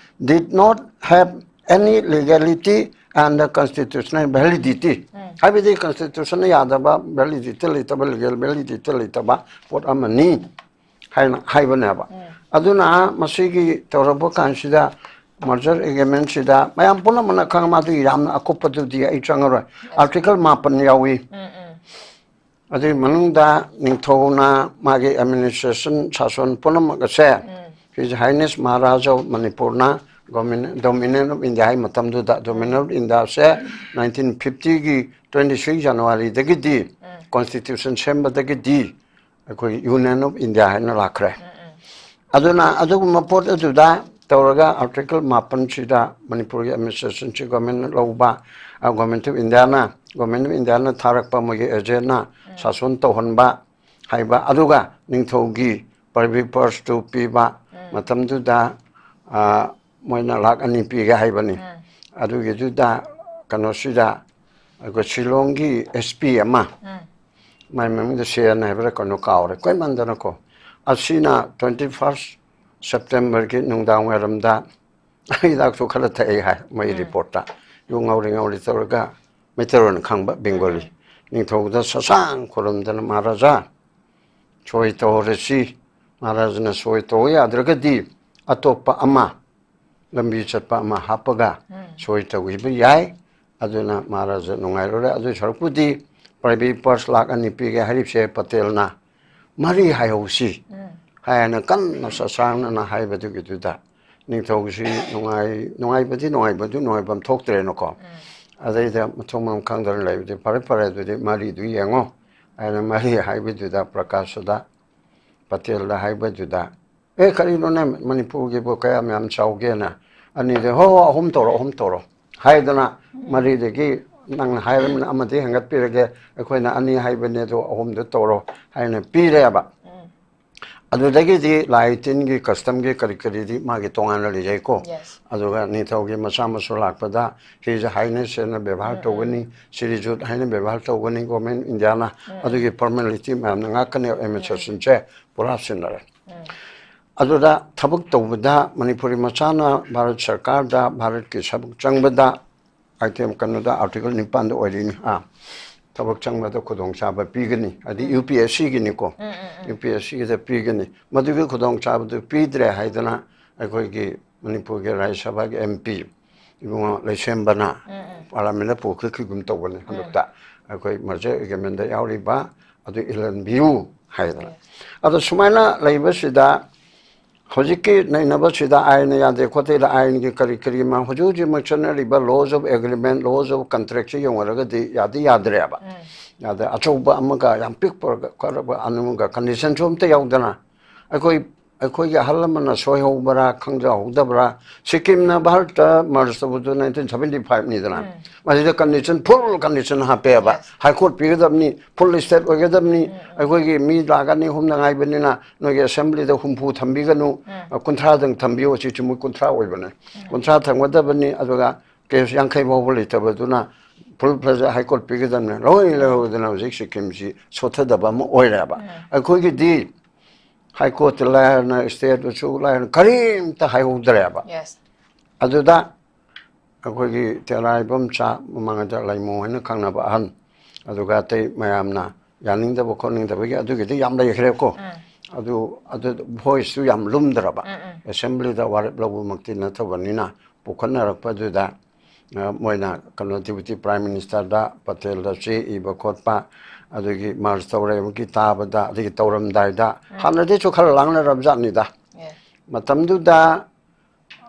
did not have any legality and constitutional validity, ꯍꯥꯏꯕꯗꯤ constitution ꯅ ꯌꯥꯗꯕ, validity ꯂꯩꯇꯕ, legal validity ꯂꯩꯇꯕ ꯄꯣꯠ ꯑꯃꯅꯤ ꯍꯥꯏꯅ ꯍꯥꯏꯕꯅꯦꯕ꯫ ꯑꯗꯨꯅ ꯃꯁꯤꯒꯤ ꯇꯧꯔꯛꯄ ꯀꯥꯟꯁꯤꯗ, merger agreement ꯁꯤꯗ ꯃꯌꯥꯝ ꯄꯨꯝꯅꯃꯛꯅ ꯈꯪꯉ, ꯃꯗꯨ ꯌꯥꯝꯅ ꯑꯀꯨꯞꯄꯗꯨꯗꯤ ꯑꯩ ꯆꯪꯉꯔꯣꯏ꯫ Article ꯃꯥꯄꯟ ꯌꯥꯎꯏ꯫ ꯑꯗꯨꯒꯤ ꯃꯅꯨꯡꯗ ꯅꯤꯡꯊꯧꯅ ꯃꯥꯒꯤ administration, ꯁꯥꯁꯣꯟ ꯄꯨꯝꯅꯃꯛ ꯑꯁꯦ, His Highness Maharaja of ꯃꯅꯤꯄꯨꯔꯅ Dominion of India ꯍꯥꯏ ꯃꯇꯝꯗꯨꯗ, Dominion of India say nineteen fifty ꯒꯤ twenty three January ꯗꯒꯤꯗꯤ constitution ꯁꯦꯝꯕꯗꯒꯤꯗꯤ ꯑꯩꯈꯣꯏ Union of India ꯍꯥꯏꯅ ꯂꯥꯛꯈ꯭ꯔꯦ꯫ ꯑꯗꯨꯅ ꯑꯗꯨꯒꯨꯝꯕ ꯄꯣꯠ ꯑꯗꯨꯗ ꯇꯧꯔꯒ article ꯃꯥꯄꯟꯁꯤꯗ ꯃꯅꯤꯄꯨꯔꯒꯤ administration ꯁꯤ government ꯅ ꯂꯧꯕ, ꯑ, Government of India ꯅ, Government of India ꯅ ꯊꯥꯔꯛꯄ ꯃꯣꯏꯒꯤ agent ꯅ ꯁꯥꯁꯣꯟ ꯇꯧꯍꯟꯕ ꯍꯥꯏꯕ, ꯑꯗꯨꯒ ꯅꯤꯡꯊꯧꯒꯤ privy purse ꯇꯨ ꯄꯤꯕ, ꯃꯇꯝꯗꯨꯗ, ꯑ, ꯃꯣꯏꯅ ꯂꯥꯛ ꯑꯅꯤ ꯄꯤꯒꯦ ꯍꯥꯏꯕꯅꯤ꯫ ꯑꯗꯨꯒꯤꯗꯨꯗ ꯀꯩꯅꯣꯁꯤꯗ ꯑꯩꯈꯣꯏ ꯁꯤꯂꯣꯡꯒꯤ S P ꯑꯃ, ꯃꯥꯏ ꯃꯃꯤꯡꯗꯣ ꯁꯦꯟ ꯍꯥꯏꯕ꯭ꯔꯥ ꯀꯩꯅꯣ ꯀꯥꯎꯔꯦ, ꯀꯣꯏꯃꯟꯗꯅꯀꯣ, ꯑꯁꯤꯅ twenty first September ꯒꯤ ꯅꯨꯡꯗꯥꯡ ꯋꯥꯏꯔꯝꯗ ꯍꯤꯗꯥꯛꯁꯨ ꯈꯔ ꯊꯛꯑꯦ ꯍꯥꯏ ꯃꯣꯏ report ꯇ꯫ ꯌꯨ ꯉꯧꯔꯤ ꯉꯧꯔꯤ ꯇꯧꯔꯒ, ꯃꯩꯇꯩꯂꯣꯟ ꯈꯪꯕ Bengali, ꯅꯤꯡꯊꯧꯗ ꯁꯁꯥꯡ ꯈꯨꯔꯨꯝꯗꯅ, "ꯃꯍꯥꯔꯥꯖꯥ, ꯁꯣꯏ ꯇꯧꯔꯁꯤ, ꯃꯍꯥꯔꯥꯖꯅ ꯁꯣꯏ ꯇꯧꯕ ꯌꯥꯗ꯭ꯔꯒꯗꯤ ꯑꯇꯣꯞꯄ ꯑꯃ, ꯂꯝꯕꯤ ꯆꯠꯄ ꯑꯃ ꯍꯥꯞꯄꯒ ꯁꯣꯏ ꯇꯧꯈꯤꯕ ꯌꯥꯏ꯫ ꯑꯗꯨꯅ ꯃꯍꯥꯔꯥꯖ ꯅꯨꯡꯉꯥꯏꯔꯔꯣꯏ꯫ ꯑꯗꯨ ꯁꯔꯨꯛꯄꯨꯗꯤ privy purse ꯂꯥꯛ ꯑꯅꯤ ꯄꯤꯒꯦ ꯍꯥꯏꯔꯤꯕꯁꯦ ꯄꯇꯦꯜꯅ ꯃꯔꯤ ꯍꯥꯏꯍꯧꯁꯤ" ꯍꯥꯏꯅ ꯀꯟꯅ ꯁꯁꯥꯡꯅꯅ ꯍꯥꯏꯕꯗꯨꯒꯤꯗꯨꯗ ꯅꯤꯡꯊꯧꯁꯤ ꯅꯨꯡꯉꯥꯏ-, ꯅꯨꯡꯉꯥꯏꯕꯗꯤ ꯅꯨꯡꯉꯥꯏꯕꯗꯨ ꯅꯨꯡꯉꯥꯏꯐꯝ ꯊꯣꯛꯇ꯭ꯔꯦꯅꯀꯣ꯫ ꯑꯗꯩꯗ ꯃꯊꯣꯡ ꯃꯔꯝ ꯈꯪꯗꯅ ꯂꯩꯕꯗꯤ, "ꯐꯔꯦ, ꯐꯔꯦ, ꯑꯗꯨꯗꯤ ꯃꯔꯤꯗꯨ ꯌꯦꯡꯉꯣ" ꯍꯥꯏꯅ ꯃꯔꯤ ꯍꯥꯏꯕꯗꯨꯗ ꯄ꯭ꯔꯀꯥꯁꯗ ꯄꯇꯦꯜꯗ ꯍꯥꯏꯕꯗꯨꯗ "ꯑꯦ, ꯀꯔꯤꯅꯣꯅꯦ, ꯃꯅꯤꯄꯨꯔꯒꯤꯕꯨ ꯀꯌꯥꯝ ꯌꯥꯝ ꯆꯥꯎꯒꯦꯅ?" ꯑꯅꯤꯗꯤ, "ꯍꯣ ꯍꯣ, ꯑꯍꯨꯝ ꯇꯧꯔꯣ, ꯑꯍꯨꯝ ꯇꯧꯔꯣ" ꯍꯥꯏꯗꯅ, ꯃꯔꯤꯗꯒꯤ ꯅꯪꯅ ꯍꯥꯏꯔꯕꯅꯤꯅ ꯑꯃꯗꯤ ꯍꯦꯟꯒꯠꯄꯤꯔꯒꯦ, ꯑꯩꯈꯣꯏꯅ ꯑꯅꯤ ꯍꯥꯏꯕꯅꯦ, ꯑꯗꯣ ꯑꯍꯨꯝꯗꯣ ꯇꯧꯔꯣ ꯍꯥꯏꯅ ꯄꯤꯔꯦꯕ꯫ ꯑꯗꯨꯗꯒꯤꯗꯤ ꯂꯥꯏ ꯇꯤꯟꯒꯤ, customꯒꯤ, ꯀꯔꯤ ꯀꯔꯤꯗꯤ ꯃꯥꯒꯤ ꯇꯣꯉꯥꯟꯅ ꯂꯩꯖꯩꯀꯣ꯫ Yes. ꯑꯗꯨꯒ ꯅꯤꯡꯊꯧꯒꯤ ꯃꯆꯥ ꯃꯁꯨ ꯂꯥꯛꯄꯗ His Highness ꯍꯥꯏꯅ ꯕꯦꯕꯥꯔ ꯇꯧꯒꯅꯤ, ꯁ꯭ꯔꯤꯖꯨꯠ ꯍꯥꯏꯅ ꯕꯦꯕꯥꯔ ꯇꯧꯒꯅꯤ government Indiaꯅ꯫ ꯑꯗꯨꯒꯤ formality ꯃꯌꯥꯝꯅ ꯉꯥꯛꯀꯅꯤ, administrationꯁꯦ ꯄꯨꯔꯥ ꯁꯤꯟꯅꯔꯦ꯫ ꯑꯗꯨꯗ ꯊꯕꯛ ꯇꯧꯕꯗ ꯃꯅꯤꯄꯨꯔꯤ ꯃꯆꯥꯅ ꯚꯥꯔꯠ ꯁꯔꯀꯥꯔꯗ, ꯚꯥꯔꯠꯀꯤ ꯊꯕꯛ ꯆꯪꯕꯗ, item ꯀꯩꯅꯣꯗ, article ꯅꯤꯄꯥꯟꯗ ꯑꯣꯏꯔꯤꯅꯤ, ꯑꯥ, ꯊꯕꯛ ꯆꯪꯕꯗ ꯈꯨꯗꯣꯡꯆꯥꯕ ꯄꯤꯒꯅꯤ, ꯍꯥꯏꯗꯤ UPSCꯒꯤꯅꯤꯀꯣ, UPSCꯒꯤꯗ ꯄꯤꯒꯅꯤ꯫ ꯃꯗꯨꯒꯤ ꯈꯨꯗꯣꯡꯆꯥꯕꯗꯨ ꯄꯤꯗ꯭ꯔꯦ ꯍꯥꯏꯗꯅ ꯑꯩꯈꯣꯏꯒꯤ ꯃꯅꯤꯄꯨꯔꯒꯤ ꯔꯥꯖ꯭ꯌ ꯁꯚꯥꯒꯤ MP ꯏꯕꯨꯡꯉꯣ ꯂꯩꯁꯦꯝꯕꯅ parliamentꯇ ꯄꯨꯈꯠꯈꯤꯒꯨꯝ ꯇꯧꯕꯅꯤ ꯍꯟꯗꯛꯇ, ꯑꯩꯈꯣꯏ merger agreementꯇ ꯌꯥꯎꯔꯤꯕ ꯑꯗꯨ ꯏꯜꯍꯟꯕꯤꯌꯨ ꯍꯥꯏꯗꯅ꯫ ꯑꯗꯣ ꯁꯨꯃꯥꯏꯅ ꯂꯩꯕꯁꯤꯗ ꯍꯧꯖꯤꯛꯀꯤ ꯅꯩꯅꯕꯁꯤꯗ ꯑꯥꯏꯟꯅ ꯌꯥꯗꯦ ꯈꯣꯠꯇꯦꯗ, ꯑꯥꯏꯟꯒꯤ ꯀꯔꯤ ꯀꯔꯤ ꯃꯥ ꯍꯧꯖꯤꯛ ꯍꯧꯖꯤꯛꯃꯛ ꯆꯠꯅꯔꯤꯕ laws of agreement, laws of contractꯁꯦ ꯌꯦꯡꯉꯨꯔꯒꯗꯤ ꯌꯥꯗꯤ ꯌꯥꯗ꯭ꯔꯦꯕ꯫ ꯌꯥꯗꯦ꯫ ꯑꯆꯧꯕ ꯑꯃꯒ ꯌꯥꯝ ꯄꯤꯛꯄ ꯈꯔ ꯑꯃꯒ conditionꯁꯨ ꯑꯝꯇ ꯌꯥꯎꯗꯅ, ꯑꯩꯈꯣꯏ, ꯑꯩꯈꯣꯏꯒꯤ ꯑꯍꯜ ꯂꯃꯟꯅ ꯁꯣꯏꯍꯧꯕ꯭ꯔꯥ, ꯈꯪꯖꯍꯧꯗꯕ꯭ꯔꯥ, ꯁꯤꯛꯀꯤꯝꯅ ꯚꯥꯔꯠꯇ merge ꯇꯧꯕꯗꯨ nineteen seventy fiveꯅꯤꯗꯅ, ꯃꯁꯤꯗ condition, full condition ꯍꯥꯞꯄꯦꯕ꯫ High Court ꯄꯤꯒꯗꯕꯅꯤ, full state ꯑꯣꯏꯒꯗꯕꯅꯤ, ꯑꯩꯈꯣꯏꯒꯤ ꯃꯤ ꯂꯥꯛ ꯑꯅꯤ ꯑꯍꯨꯝꯗ ꯉꯥꯏꯕꯅꯤꯅ ꯅꯣꯏꯒꯤ assemblyꯗ ꯍꯨꯝꯐꯨ ꯊꯝꯕꯤꯒꯅꯨ, ꯀꯨꯟꯊ꯭ꯔꯥꯗꯪ ꯊꯝꯕꯤꯌꯨ, ꯁꯤꯁꯨ ꯃꯣꯏ ꯀꯨꯟꯊ꯭ꯔꯥ ꯑꯣꯏꯕꯅꯦ꯫ ꯀꯨꯟꯊ꯭ꯔꯥ ꯊꯝꯒꯗꯕꯅꯤ, ꯑꯗꯨꯒ case ꯌꯥꯡꯈꯩ ꯐꯥꯎꯕ ꯂꯩꯇꯕꯗꯨꯅ full fledged High Court ꯄꯤꯒꯗꯕꯅꯤ꯫ ꯂꯣꯏ ꯂꯩꯍꯧꯗꯅ ꯍꯧꯖꯤꯛ ꯁꯤꯛꯀꯤꯝꯁꯤ ꯁꯣꯠꯊꯗꯕ ꯑꯃ ꯑꯣꯏꯔꯦꯕ꯫ ꯑꯩꯈꯣꯏꯒꯤꯗꯤ High Courtꯇ ꯂꯥꯏꯔꯅ, stateꯇꯁꯨ ꯂꯥꯏꯔꯅ, ꯀꯔꯤꯝꯇ ꯍꯥꯏꯍꯧꯗ꯭ꯔꯦꯕ꯫ Yes. ꯑꯗꯨꯗ ꯑꯩꯈꯣꯏꯒꯤ ꯇꯦꯔꯥ ꯏꯕꯣꯝꯆꯥ, ꯃꯃꯥꯡꯗ ꯂꯩꯃꯣ ꯍꯥꯏꯅ ꯈꯪꯅꯕ ꯑꯍꯟ, ꯑꯗꯨꯒ ꯑꯇꯩ ꯃꯌꯥꯝꯅ ꯌꯥꯅꯤꯡꯗꯕ ꯈꯣꯠꯅꯤꯡꯗꯕꯒꯤ ꯑꯗꯨꯒꯤꯗꯤ ꯌꯥꯝ ꯂꯩꯈ꯭ꯔꯦꯀꯣ꯫ ꯑꯗꯨ, ꯑꯗꯨ voiceꯇꯨ ꯌꯥꯝ ꯂꯨꯝꯗ꯭ꯔꯕ꯫ Assemblyꯗ ꯋꯥꯔꯦꯞ ꯂꯧꯕꯃꯛꯇꯤ ꯅꯠꯇꯕꯅꯤꯅ ꯄꯨꯈꯠꯅꯔꯛꯄꯗꯨꯗ, ꯑ, ꯃꯣꯏꯅ ꯀꯩꯅꯣ, Deputy Prime Ministerꯗ, ꯄꯇꯦꯜꯗ ꯆꯦ ꯏꯕ ꯈꯣꯠꯄ, ꯑꯗꯒꯤ merge ꯇꯧꯔꯦ ꯑꯃꯒꯤ ꯇꯥꯕꯗ, ꯑꯗꯒꯤ ꯇꯧꯔꯝꯗꯥꯏꯗ, ꯍꯥꯟꯅꯗꯩꯁꯨ ꯈꯔ ꯂꯥꯡꯅꯔꯕ ꯖꯥꯠꯅꯤꯗ꯫ Yes. ꯃꯇꯝꯗꯨꯗ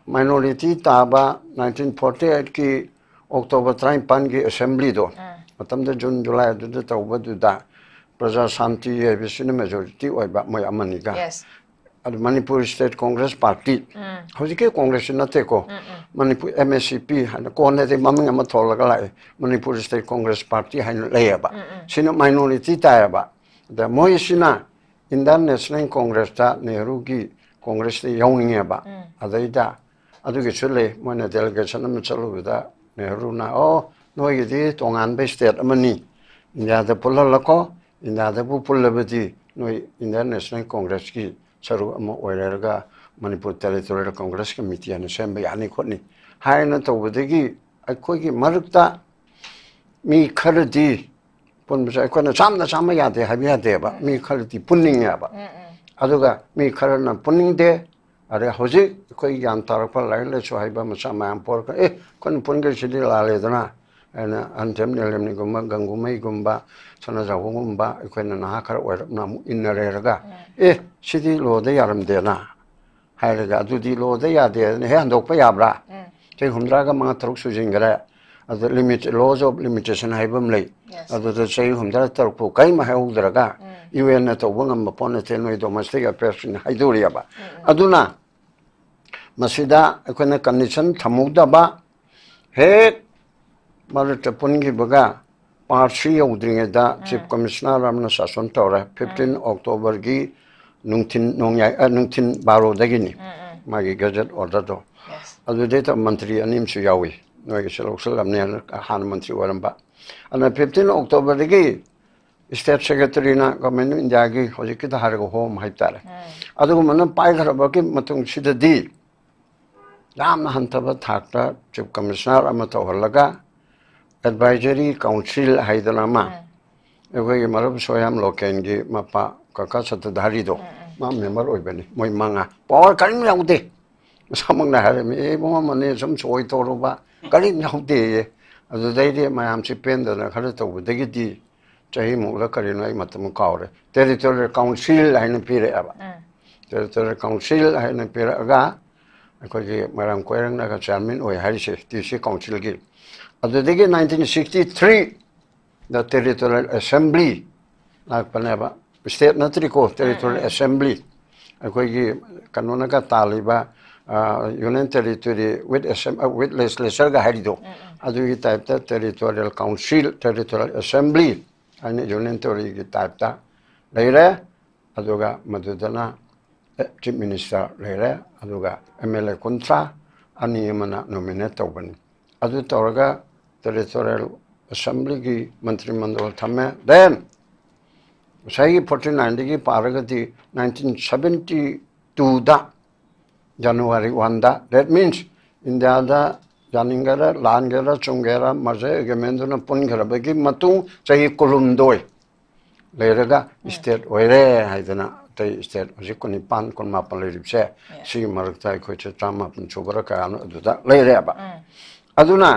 minority ꯇꯥꯕ nineteen forty eightꯀꯤ October ꯇꯔꯥꯅꯤꯄꯥꯟꯒꯤ assemblyꯗꯣ, ꯃꯇꯝꯗ June July ꯑꯗꯨꯗ ꯇꯧꯕꯗꯨꯗ ꯄ꯭ꯔꯖꯥ ꯁꯥꯟꯇꯤ ꯍꯥꯏꯕꯁꯤꯅ majority ꯑꯣꯏꯕ, ꯃꯣꯏ ꯑꯃꯅꯤꯒ꯫ Yes. ꯑꯗꯨ ꯃꯅꯤꯄꯨꯔ ꯁ꯭ꯇꯦꯠ ꯀꯣꯡꯒ꯭ꯔꯦꯁ ꯄꯥꯔꯇꯤ, ꯍꯧꯖꯤꯛꯀꯤ ꯀꯣꯡꯒ꯭ꯔꯦꯁꯁꯤ ꯅꯠꯇꯦꯀꯣ, ꯃꯅꯤꯄꯨꯔ ꯑꯦꯝ ꯑꯦꯁ ꯁꯤ ꯄꯤ ꯍꯥꯏꯅ ꯀꯣꯟꯅꯗꯤ ꯃꯃꯤꯡ ꯑꯃ ꯊꯣꯜꯂꯒ ꯂꯥꯛꯑꯦ, ꯃꯅꯤꯄꯨꯔ ꯁ꯭ꯇꯦꯠ ꯀꯣꯡꯒ꯭ꯔꯦꯁ ꯄꯥꯔꯇꯤ ꯍꯥꯏꯅ ꯂꯩꯌꯦꯕ꯫ ꯁꯤꯅ ꯃꯥꯏꯅꯣꯔꯤꯇꯤ ꯇꯥꯏꯌꯦꯕ꯫ ꯑꯗ ꯃꯣꯏꯁꯤꯅ ꯏꯟꯗꯤꯌꯥꯟ ꯅꯦꯁꯅꯦꯜ ꯀꯣꯡꯒ꯭ꯔꯦꯁꯇ ꯅꯦꯍꯔꯨꯒꯤ ꯀꯣꯡꯒ꯭ꯔꯦꯁꯇ ꯌꯥꯎꯅꯤꯡꯉꯦꯕ꯫ ꯑꯗꯩꯗ ꯑꯗꯨꯒꯤꯁꯨ ꯂꯩ, ꯃꯣꯏꯅ ꯗꯦꯂꯤꯒꯦꯁꯟ ꯑꯃ ꯆꯠꯂꯨꯕꯗ ꯅꯦꯍꯔꯨꯅ, "ꯑꯣ, ꯅꯣꯏꯒꯤꯗꯤ ꯇꯣꯉꯥꯟꯕ ꯁ꯭ꯇꯦꯠ ꯑꯃꯅꯤ, ꯏꯟꯗꯤꯌꯥꯗ ꯄꯨꯜꯍꯜꯂꯀꯣ, ꯏꯟꯗꯤꯌꯥꯗꯕꯨ ꯄꯨꯜꯂꯕꯗꯤ ꯅꯣꯏ ꯏꯟꯗꯤꯌꯥꯟ ꯅꯦꯁꯅꯦꯜ ꯀꯣꯡꯒ꯭ꯔꯦꯁꯀꯤ ꯁꯔꯨꯛ ꯑꯃ ꯑꯣꯏꯔꯒ ꯃꯅꯤꯄꯨꯔ ꯇꯦꯔꯤꯇꯣꯔꯤꯌꯦꯜ ꯀꯣꯡꯒ꯭ꯔꯦꯁ ꯀꯃꯤꯇꯤ ꯍꯥꯏꯅ ꯁꯦꯝꯕ ꯌꯥꯅꯤ ꯈꯣꯠꯅꯤ" ꯍꯥꯏꯅ ꯇꯧꯕꯗꯒꯤ ꯑꯩꯈꯣꯏꯒꯤ ꯃꯔꯛꯇ ꯃꯤ ꯈꯔꯗꯤ ꯄꯨꯟꯕꯁꯦ ꯑꯩꯈꯣꯏꯅ ꯆꯥꯝꯗ ꯆꯥꯝꯃ ꯌꯥꯗꯦ ꯍꯥꯏꯕ ꯌꯥꯗꯦꯕ, ꯃꯤ ꯈꯔꯗꯤ ꯄꯨꯟꯅꯤꯡꯉꯦꯕ꯫ ꯑꯗꯨꯒ ꯃꯤ ꯈꯔꯅ ꯄꯨꯟꯅꯤꯡꯗꯦ꯫ ꯑꯗꯩ ꯍꯧꯖꯤꯛ ꯑꯩꯈꯣꯏ ꯒ꯭ꯌꯥꯟ ꯇꯥꯔꯛꯄ ꯂꯥꯏꯔꯤꯛ ꯂꯥꯏꯁꯨ ꯍꯩꯕ ꯃꯆꯥ ꯃꯌꯥꯝ ꯄꯣꯔꯛꯀ, "ꯑꯦ, ꯑꯩꯈꯣꯏꯅ ꯄꯨꯟꯈ꯭ꯔꯤꯁꯤꯗꯤ ꯂꯥꯜꯂꯦꯗꯅ" ꯍꯥꯏꯅ ꯑꯟꯊꯦꯝ ꯅꯦꯂꯦꯝꯅꯤꯒꯨꯝꯕ, ꯒꯪꯒꯨꯃꯩꯒꯨꯝꯕ, ꯁꯅꯥꯖꯥꯎꯕꯒꯨꯝꯕ, ꯑꯩꯈꯣꯏꯅ ꯅꯍꯥ ꯈꯔ ꯑꯣꯏꯔꯞꯅ ꯑꯃꯨꯛ ꯏꯟꯅꯔꯦꯔꯒ, "ꯑꯦ, ꯁꯤꯗꯤ ꯂꯣꯗ ꯌꯥꯔꯝꯗꯦꯅ" ꯍꯥꯏꯔꯒ, "ꯑꯗꯨꯗꯤ ꯂꯣꯗ ꯌꯥꯗꯦ" ꯍꯥꯏꯗꯅ ꯍꯦꯛ ꯍꯟꯗꯣꯛꯄ ꯌꯥꯕ꯭ꯔꯥ? ꯆꯍꯤ ꯍꯨꯝꯗ꯭ꯔꯥꯒ ꯃꯉꯥ ꯇꯔꯨꯛ ꯁꯨꯖꯤꯟꯈ꯭ꯔꯦ꯫ ꯑꯗ ꯂꯤꯃꯤꯠ, ꯂꯣꯁ ꯑꯣꯐ ꯂꯤꯃꯤꯇꯦꯁꯟ ꯍꯥꯏꯕ ꯑꯃ ꯂꯩ꯫ ꯑꯗꯨꯗ ꯆꯍꯤ ꯍꯨꯝꯗ꯭ꯔꯥ ꯇꯔꯨꯛ ꯐꯥꯎ ꯀꯔꯤꯝ ꯍꯥꯏꯍꯧꯗ꯭ꯔꯒ ꯌꯨ ꯑꯦꯟꯅ ꯇꯧꯕ ꯉꯝꯕ ꯄꯣꯠ ꯅꯠꯇꯦ, ꯅꯣꯏ ꯗꯣꯃꯦꯁꯇꯤꯛ ꯑꯦꯐꯦꯌꯔꯁꯅ ꯍꯥꯏꯗꯣꯔꯤꯑꯕ꯫ ꯑꯗꯨꯅ ꯃꯁꯤꯗ ꯑꯩꯈꯣꯏꯅ ꯀꯟꯗꯤꯁꯟ ꯊꯝꯍꯧꯗꯕ, ꯍꯦꯛ ꯃꯔꯛꯇ ꯄꯨꯟꯈꯤꯕꯒ ꯄꯥꯔꯠ ꯊ꯭ꯔꯤ ꯌꯧꯗ꯭ꯔꯤꯉꯩꯗ ꯆꯤꯐ ꯀꯃꯤꯁꯅꯔ ꯑꯃꯅ ꯁꯥꯁꯟ ꯇꯧꯔꯦ꯫ ꯐꯤꯐꯇꯤꯟ ꯑꯣꯛꯇꯣꯕꯔꯒꯤ ꯅꯨꯡꯊꯤꯟ ꯅꯣꯡꯌꯥꯏ, ꯑ, ꯅꯨꯡꯊꯤꯟ ꯕꯥꯔꯣꯗꯒꯤꯅꯤ ꯃꯥꯒꯤ ꯒꯦꯖꯦꯠ ꯑꯣꯔꯗꯔꯗꯣ꯫ ꯑꯗꯨꯗꯩꯗ ꯃꯟꯇ꯭ꯔꯤ ꯑꯅꯤ ꯑꯃꯁꯨ ꯌꯥꯎꯏ, ꯅꯣꯏꯒꯤꯁꯨ ꯂꯧꯁꯤꯜꯂꯝꯅꯦꯅ, ꯍꯥꯟꯅ ꯃꯟꯇ꯭ꯔꯤ ꯑꯣꯏꯔꯝꯕ꯫ ꯑꯗꯨꯅ ꯐꯤꯐꯇꯤꯟ ꯑꯣꯛꯇꯣꯕꯔꯗꯒꯤ ꯁ꯭ꯇꯦꯠ ꯁꯦꯀ꯭ꯔꯦꯇꯔꯤꯅ ꯒꯣꯔꯃꯦꯟ ꯑꯣꯐ ꯏꯟꯗꯤꯌꯥꯒꯤ, ꯍꯧꯖꯤꯛꯀꯤꯗ ꯍꯥꯏꯔꯒ ꯍꯣꯝ ꯍꯥꯏꯇꯥꯔꯦ, ꯑꯗꯨꯒꯨꯝꯕꯅ ꯄꯥꯏꯈ꯭ꯔꯕꯒꯤ ꯃꯇꯨꯡꯁꯤꯗꯗꯤ ꯌꯥꯝꯅ ꯍꯟꯊꯕ ꯊꯥꯛꯇ ꯆꯤꯐ ꯀꯃꯤꯁꯅꯔ ꯑꯃ ꯇꯧꯍꯜꯂꯒ ꯑꯦꯗꯚꯥꯏꯖꯔꯤ ꯀꯥꯎꯟꯁꯤꯜ ꯍꯥꯏꯗꯅ ꯑꯃ, ꯑꯩꯈꯣꯏꯒꯤ ꯃꯔꯨꯞ ꯁꯣꯌꯥꯝ ꯂꯣꯀꯦꯟꯒꯤ ꯃꯄꯥ ꯀꯀꯥ ꯁꯇꯙꯥꯔꯤꯗꯣ, ꯃꯥ ꯃꯦꯝꯕꯔ ꯑꯣꯏꯕꯅꯤ꯫ ꯃꯣꯏ ꯃꯉꯥ, ꯄꯋꯥꯔ ꯀꯔꯤꯝ ꯌꯥꯎꯗꯦ꯫ ꯃꯁꯥꯃꯛꯅ ꯍꯥꯏꯔꯝꯃꯤ, "ꯑꯦ, ꯏꯕꯨꯡꯉꯣ, ꯃꯅꯦ ꯁꯨꯝ ꯁꯣꯏ ꯇꯧꯔꯨꯕ ꯀꯔꯤꯝ ꯌꯥꯎꯗꯦꯌꯦ"꯫ ꯑꯗꯨꯗꯩꯗꯤ ꯃꯌꯥꯝꯁꯤ ꯄꯦꯟꯗꯅ ꯈꯔ ꯇꯧꯕꯗꯒꯤꯗꯤ ꯆꯍꯤꯃꯨꯛꯂ ꯀꯔꯤꯅꯣ, ꯑꯩ ꯃꯇꯝ ꯀꯥꯎꯔꯦ, ꯇꯦꯔꯤꯇꯣꯔꯤꯌꯦꯜ ꯀꯥꯎꯟꯁꯤꯜ ꯍꯥꯏꯅ ꯄꯤꯔꯛꯑꯦꯕ꯫ ꯇꯦꯔꯤꯇꯣꯔꯤꯌꯦꯜ ꯀꯥꯎꯟꯁꯤꯜ ꯍꯥꯏꯅ ꯄꯤꯔꯛꯑꯒ ꯑꯩꯈꯣꯏꯒꯤ ꯃꯣꯏꯔꯥꯡ ꯀꯣꯏꯔꯦꯡꯅꯒ ꯆꯤꯌꯥꯔꯃꯦꯟ ꯑꯣꯏ ꯍꯥꯏꯔꯤꯁꯦ, ꯗꯤ ꯁꯤ ꯀꯥꯎꯟꯁꯤꯜꯒꯤ꯫ ꯑꯗꯨꯗꯒꯤ ꯅꯥꯏꯟꯇꯤꯟ ꯁꯤꯛꯁꯇꯤ ꯊ꯭ꯔꯤꯗ ꯇꯦꯔꯤꯇꯣꯔꯤꯌꯦꯜ ꯑꯦꯁꯦꯝꯕ꯭ꯂꯤ ꯂꯥꯛꯄꯅꯦꯕ, ꯁ꯭ꯇꯦꯠ ꯅꯠꯇ꯭ꯔꯤꯀꯣ, ꯇꯦꯔꯤꯇꯣꯔꯤꯌꯦꯜ ꯑꯦꯁꯦꯝꯕ꯭ꯂꯤ꯫ ꯑꯩꯈꯣꯏꯒꯤ ꯀꯩꯅꯣꯅꯒ ꯇꯥꯜꯂꯤꯕ ꯌꯨꯅꯤꯌꯟ ꯇꯦꯔꯤꯇꯣꯔꯤ ꯋꯤꯠ ꯋꯤꯠ ꯂꯦꯖꯤꯁꯂꯦꯆꯔꯒ ꯍꯥꯏꯔꯤꯗꯣ, ꯑꯗꯨꯒꯤ ꯇꯥꯏꯞꯇ ꯇꯦꯔꯤꯇꯣꯔꯤꯌꯦꯜ ꯀꯥꯎꯟꯁꯤꯜ, ꯇꯦꯔꯤꯇꯣꯔꯤꯌꯦꯜ ꯑꯦꯁꯦꯝꯕ꯭ꯂꯤ ꯍꯥꯏꯅ ꯌꯨꯅꯤꯌꯟ ꯇꯦꯔꯤꯇꯣꯔꯤꯒꯤ ꯇꯥꯏꯞꯇ ꯂꯩꯔꯦ꯫ ꯑꯗꯨꯒ ꯃꯗꯨꯗꯅ ꯆꯤꯐ ꯃꯤꯅꯤꯁꯇꯔ ꯂꯩꯔꯦ, ꯑꯗꯨꯒ ꯑꯦꯝ ꯑꯦꯜ ꯑꯦ ꯀꯨꯟꯊ꯭ꯔꯥ, ꯑꯅꯤ ꯑꯃꯅ ꯅꯣꯃꯤꯅꯦꯠ ꯇꯧꯕꯅꯤ꯫ ꯑꯗꯨ ꯇꯧꯔꯒ ꯇꯦꯔꯤꯇꯣꯔꯤꯌꯦꯜ ꯑꯦꯁꯦꯝꯕ꯭ꯂꯤꯒꯤ ꯃꯟꯇ꯭ꯔꯤ ꯃꯟꯗꯜ ꯊꯝꯃꯦ꯫ ꯗꯦꯟ ꯉꯁꯥꯏꯒꯤ ꯐꯣꯔꯇꯤ ꯅꯥꯏꯟꯗꯒꯤ ꯄꯥꯔꯒꯗꯤ ꯅꯥꯏꯟꯇꯤꯟ ꯁꯕꯦꯟꯇꯤ ꯇꯨꯗ ꯖꯅꯋꯥꯔꯤ ꯋꯥꯟꯗ, that means ꯏꯟꯗꯤꯌꯥꯗ ꯌꯥꯅꯤꯡꯒꯦꯔꯥ ꯂꯥꯟꯒꯦꯔꯥ ꯆꯨꯝꯒꯦꯔꯥ ꯃꯔꯖꯔ ꯑꯦꯒ꯭ꯔꯤꯃꯦꯟꯗꯨꯅ ꯄꯨꯟꯈ꯭ꯔꯕꯒꯤ ꯃꯇꯨꯡ ꯆꯍꯤ ꯀꯨꯟꯍꯨꯝꯗꯣꯏ ꯂꯩꯔꯒ ꯁ꯭ꯇꯦꯠ ꯑꯣꯏꯔꯦ ꯍꯥꯏꯗꯅ, ꯑꯇꯩ ꯁ꯭ꯇꯦꯠ ꯍꯧꯖꯤꯛ ꯀꯨꯟꯅꯤꯄꯥꯟ ꯀꯨꯟꯃꯥꯄꯟ ꯂꯩꯔꯤꯕꯁꯦ, ꯁꯤꯒꯤ ꯃꯔꯛꯇ ꯑꯩꯈꯣꯏꯁꯦ ꯇꯔꯥꯃꯥꯄꯟ ꯁꯨꯕꯔꯥ ꯀꯌꯥꯅꯣ ꯑꯗꯨꯗ ꯂꯩꯔꯦꯕ꯫ ꯑꯗꯨꯅ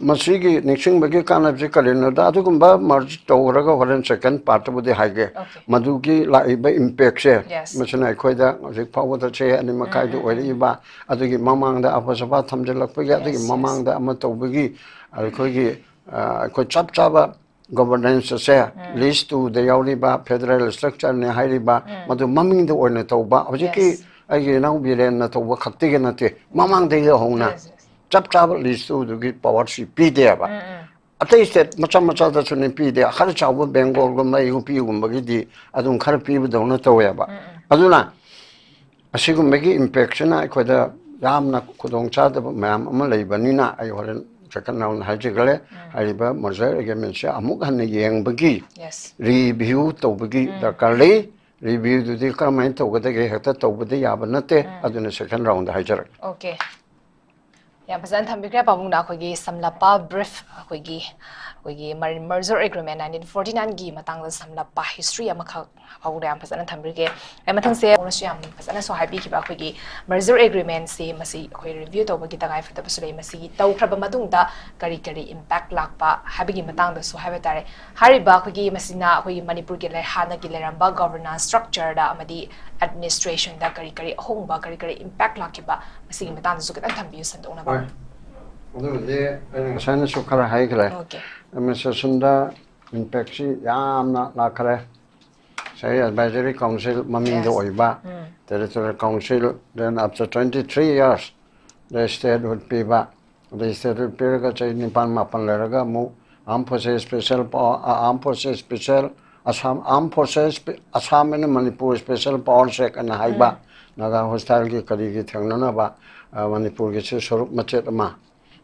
ꯃꯁꯤꯒꯤ ꯅꯤꯡꯁꯤꯡꯕꯒꯤ ꯀꯥꯟꯅꯕꯁꯦ ꯀꯔꯤꯅꯣꯗ, ꯑꯗꯨꯒꯨꯝꯕ ꯃꯔꯖ ꯇꯧꯈ꯭ꯔꯒ ꯍꯣꯔꯦꯟ ꯁꯦꯀꯦꯟ ꯄꯥꯔꯠꯇꯕꯨꯗꯤ ꯍꯥꯏꯒꯦ, ꯃꯗꯨꯒꯤ ꯂꯥꯛꯏꯕ ꯏꯝꯄꯦꯛꯁꯦ, ꯃꯁꯤꯅ ꯑꯩꯈꯣꯏꯗ ꯍꯧꯖꯤꯛ ꯐꯥꯎꯕꯗ ꯆꯍꯤ ꯑꯅꯤ ꯃꯈꯥꯏꯗꯨ ꯑꯣꯏꯔꯛꯏꯕ, ꯑꯗꯨꯒꯤ ꯃꯃꯥꯡꯗ ꯑꯐ ꯁꯐꯥ ꯊꯝꯖꯤꯜꯂꯛꯄꯒꯤ, ꯑꯗꯨꯒꯤ ꯃꯃꯥꯡꯗ ꯑꯃ ꯇꯧꯕꯒꯤ, ꯑꯩꯈꯣꯏꯒꯤ ꯑꯩꯈꯣꯏ ꯆꯞ ꯆꯥꯕ ꯒꯣꯚꯔꯅꯦꯟꯁ ꯑꯁꯦ ꯂꯤꯁ ꯇꯨꯗ ꯌꯥꯎꯔꯤꯕ ꯐꯦꯗꯔꯦꯜ ꯁ꯭ꯇ꯭ꯔꯛꯆꯔꯅꯦ ꯍꯥꯏꯔꯤꯕ, ꯃꯗꯨ ꯃꯃꯤꯡꯗ ꯑꯣꯏꯅ ꯇꯧꯕ, ꯍꯧꯖꯤꯛꯀꯤ ꯑꯩꯒꯤ ꯏꯅꯥꯎ ꯕꯤꯔꯦꯟꯅ ꯇꯧꯕ ꯈꯛꯇꯒꯤ ꯅꯠꯇꯦ, ꯃꯃꯥꯡꯗꯒꯤ ꯍꯧꯅ ꯆꯞ ꯆꯥꯕ ꯂꯤꯁ ꯇꯨꯗꯨꯒꯤ ꯄꯋꯥꯔꯁꯤ ꯄꯤꯗꯦꯕ꯫ ꯑꯇꯩ ꯁ꯭ꯇꯦꯠ ꯃꯆꯥ ꯃꯆꯥꯗꯁꯨꯅꯦ ꯄꯤꯗꯦ, ꯈꯔ ꯆꯥꯎꯕ ꯕꯦꯡꯒꯣꯜꯒꯨꯝꯕ, ꯌꯨ ꯄꯤꯒꯨꯝꯕꯒꯤꯗꯤ ꯑꯗꯨꯝ ꯈꯔ ꯄꯤꯕꯗꯧꯅ ꯇꯧꯋꯦꯕ꯫ ꯑꯗꯨꯅ ꯑꯁꯤꯒꯨꯝꯕꯒꯤ ꯏꯝꯄꯦꯛꯁꯤꯅ ꯑꯩꯈꯣꯏꯗ ꯌꯥꯝꯅ ꯈꯨꯗꯣꯡꯆꯥꯗꯕ ꯃꯌꯥꯝ ꯑꯃ ꯂꯩꯕꯅꯤꯅ, ꯑꯩ ꯍꯣꯔꯦꯟ ꯁꯦꯀꯦꯟ ꯔꯥꯎꯟ ꯍꯥꯏꯖꯈ꯭ꯔꯦ꯫ ꯍꯥꯏꯔꯤꯕ ꯃꯔꯖꯔ ꯑꯦꯒ꯭ꯔꯤꯃꯦꯟꯁꯦ ꯑꯃꯨꯛ ꯍꯟꯅ ꯌꯦꯡꯕꯒꯤ, ꯔꯤꯚꯤꯌꯨ ꯇꯧꯕꯒꯤ ꯗꯔꯀꯥꯔ ꯂꯩ꯫ ꯔꯤꯚꯤꯌꯨꯗꯨꯗꯤ ꯀꯔꯝꯍꯥꯏꯅ ꯇꯧꯒꯗꯒꯦ? ꯍꯦꯛꯇ ꯇꯧꯕꯗꯤ ꯌꯥꯕ ꯅꯠꯇꯦ꯫ ꯑꯗꯨꯅ ꯁꯦꯀꯦꯟ ꯔꯥꯎꯟꯗ ꯍꯥꯏꯖꯔꯒꯦ꯫ ꯑꯣꯀꯦ, ꯌꯥꯝ ꯐꯖꯅ ꯊꯝꯕꯤꯈ꯭ꯔꯦ ꯄꯥꯕꯨꯡꯅ꯫ ꯑꯩꯈꯣꯏꯒꯤ ꯁꯝꯂꯞꯄ ꯕ꯭ꯔꯤꯐ, ꯑꯩꯈꯣꯏꯒꯤ ꯑꯩꯈꯣꯏꯒꯤ ꯃꯔꯖꯔ ꯑꯦꯒ꯭ꯔꯤꯃꯦꯟ ꯅꯥꯏꯟꯇꯤꯟ ꯐꯣꯔꯇꯤ ꯅꯥꯏꯟꯒꯤ ꯃꯇꯥꯡꯗ ꯁꯝꯂꯞꯄ ꯍꯤꯁꯇ꯭ꯔꯤ ꯑꯃꯈꯛ ꯄꯥꯕꯨꯡꯅ ꯌꯥꯝ ꯐꯖꯅ ꯊꯝꯕꯤꯈ꯭ꯔꯦ꯫ ꯑꯩ ꯃꯊꯪꯁꯦ ꯄꯥꯕꯨꯡꯅꯁꯨ ꯌꯥꯝ ꯐꯖꯅꯁꯨ ꯍꯥꯏꯕꯤꯈꯤꯕ, ꯑꯩꯈꯣꯏꯒꯤ ꯃꯔꯖꯔ ꯑꯦꯒ꯭ꯔꯤꯃꯦꯟꯁꯤ ꯃꯁꯤ ꯑꯩꯈꯣꯏ ꯔꯤꯚꯤꯌꯨ ꯇꯧꯕꯒꯤ ꯇꯉꯥꯏꯐꯗꯕꯁꯨ ꯂꯩ꯫ ꯃꯁꯤꯒꯤ ꯇꯧꯈ꯭ꯔꯕ ꯃꯇꯨꯡꯗ ꯀꯔꯤ ꯀꯔꯤ ꯏꯝꯄꯦꯛ ꯂꯥꯛꯄ ꯍꯥꯏꯕꯒꯤ ꯃꯇꯥꯡꯗꯁꯨ ꯍꯥꯏꯕ ꯇꯥꯔꯦ꯫ ꯍꯥꯏꯔꯤꯕ ꯑꯩꯈꯣꯏꯒꯤ ꯃꯁꯤꯅ ꯑꯩꯈꯣꯏꯒꯤ ꯃꯅꯤꯄꯨꯔꯒꯤ ꯂꯩ-, ꯍꯥꯟꯅꯒꯤ ꯂꯩꯔꯝꯕ ꯒꯣꯚꯔꯅꯥꯟꯁ ꯁ꯭ꯇ꯭ꯔꯛꯆꯔꯗ ꯑꯃꯗꯤ ꯑꯦꯗꯃꯤꯅꯤꯁꯇ꯭ꯔꯦꯁꯟꯗ ꯀꯔꯤ ꯀꯔꯤ ꯑꯍꯣꯡꯕ, ꯀꯔꯤ ꯀꯔꯤ ꯏꯝꯄꯦꯛ ꯂꯥꯛꯈꯤꯕ, ꯃꯁꯤꯒꯤ ꯃꯇꯥꯡꯗꯁꯨ ꯈꯤꯇꯪ ꯊꯝꯕꯤꯌꯨ ꯁꯟꯗꯣꯛꯅꯕ꯫ ꯍꯣꯏ꯫ ꯑꯗꯨꯕꯨꯗꯤ ꯑꯩꯅ ꯉꯁꯥꯏꯅꯁꯨ ꯈꯔ ꯍꯥꯏꯈ꯭ꯔꯦ꯫ ꯑꯣꯀꯦ꯫ ꯑꯦꯗꯃꯤꯅꯤꯁꯇ꯭ꯔꯦꯁꯟꯗ ꯏꯝꯄꯦꯛꯁꯤ ꯌꯥꯝꯅ ꯂꯥꯛꯈ꯭ꯔꯦ꯫ ꯉꯁꯥꯏ Advisory Council ꯃꯃꯤꯡꯗ Yes. ꯑꯣꯏꯕ ꯎꯝ. Territorial Council, then after twenty three years the statehood ꯄꯤꯕ, ꯑꯗꯩ statehood ꯄꯤꯔꯒ ꯆꯍꯤ ꯅꯤꯄꯥꯟ ꯃꯥꯄꯟ ꯂꯩꯔꯒ ꯑꯃꯨꯛ Armed Forces Special Power, Armed Forces Special Assam, Armed Forces Assam and Manipur Special Powers Act ꯑꯅ ꯍꯥꯏꯕ ꯅꯥꯒꯥ hostile ꯒꯤ ꯀꯔꯤꯒꯤ ꯊꯦꯡꯅꯅꯕ, ꯑ, ꯃꯅꯤꯄꯨꯔꯒꯤꯁꯨ ꯁꯔꯨꯛ ꯃꯆꯦꯠ ꯑꯃ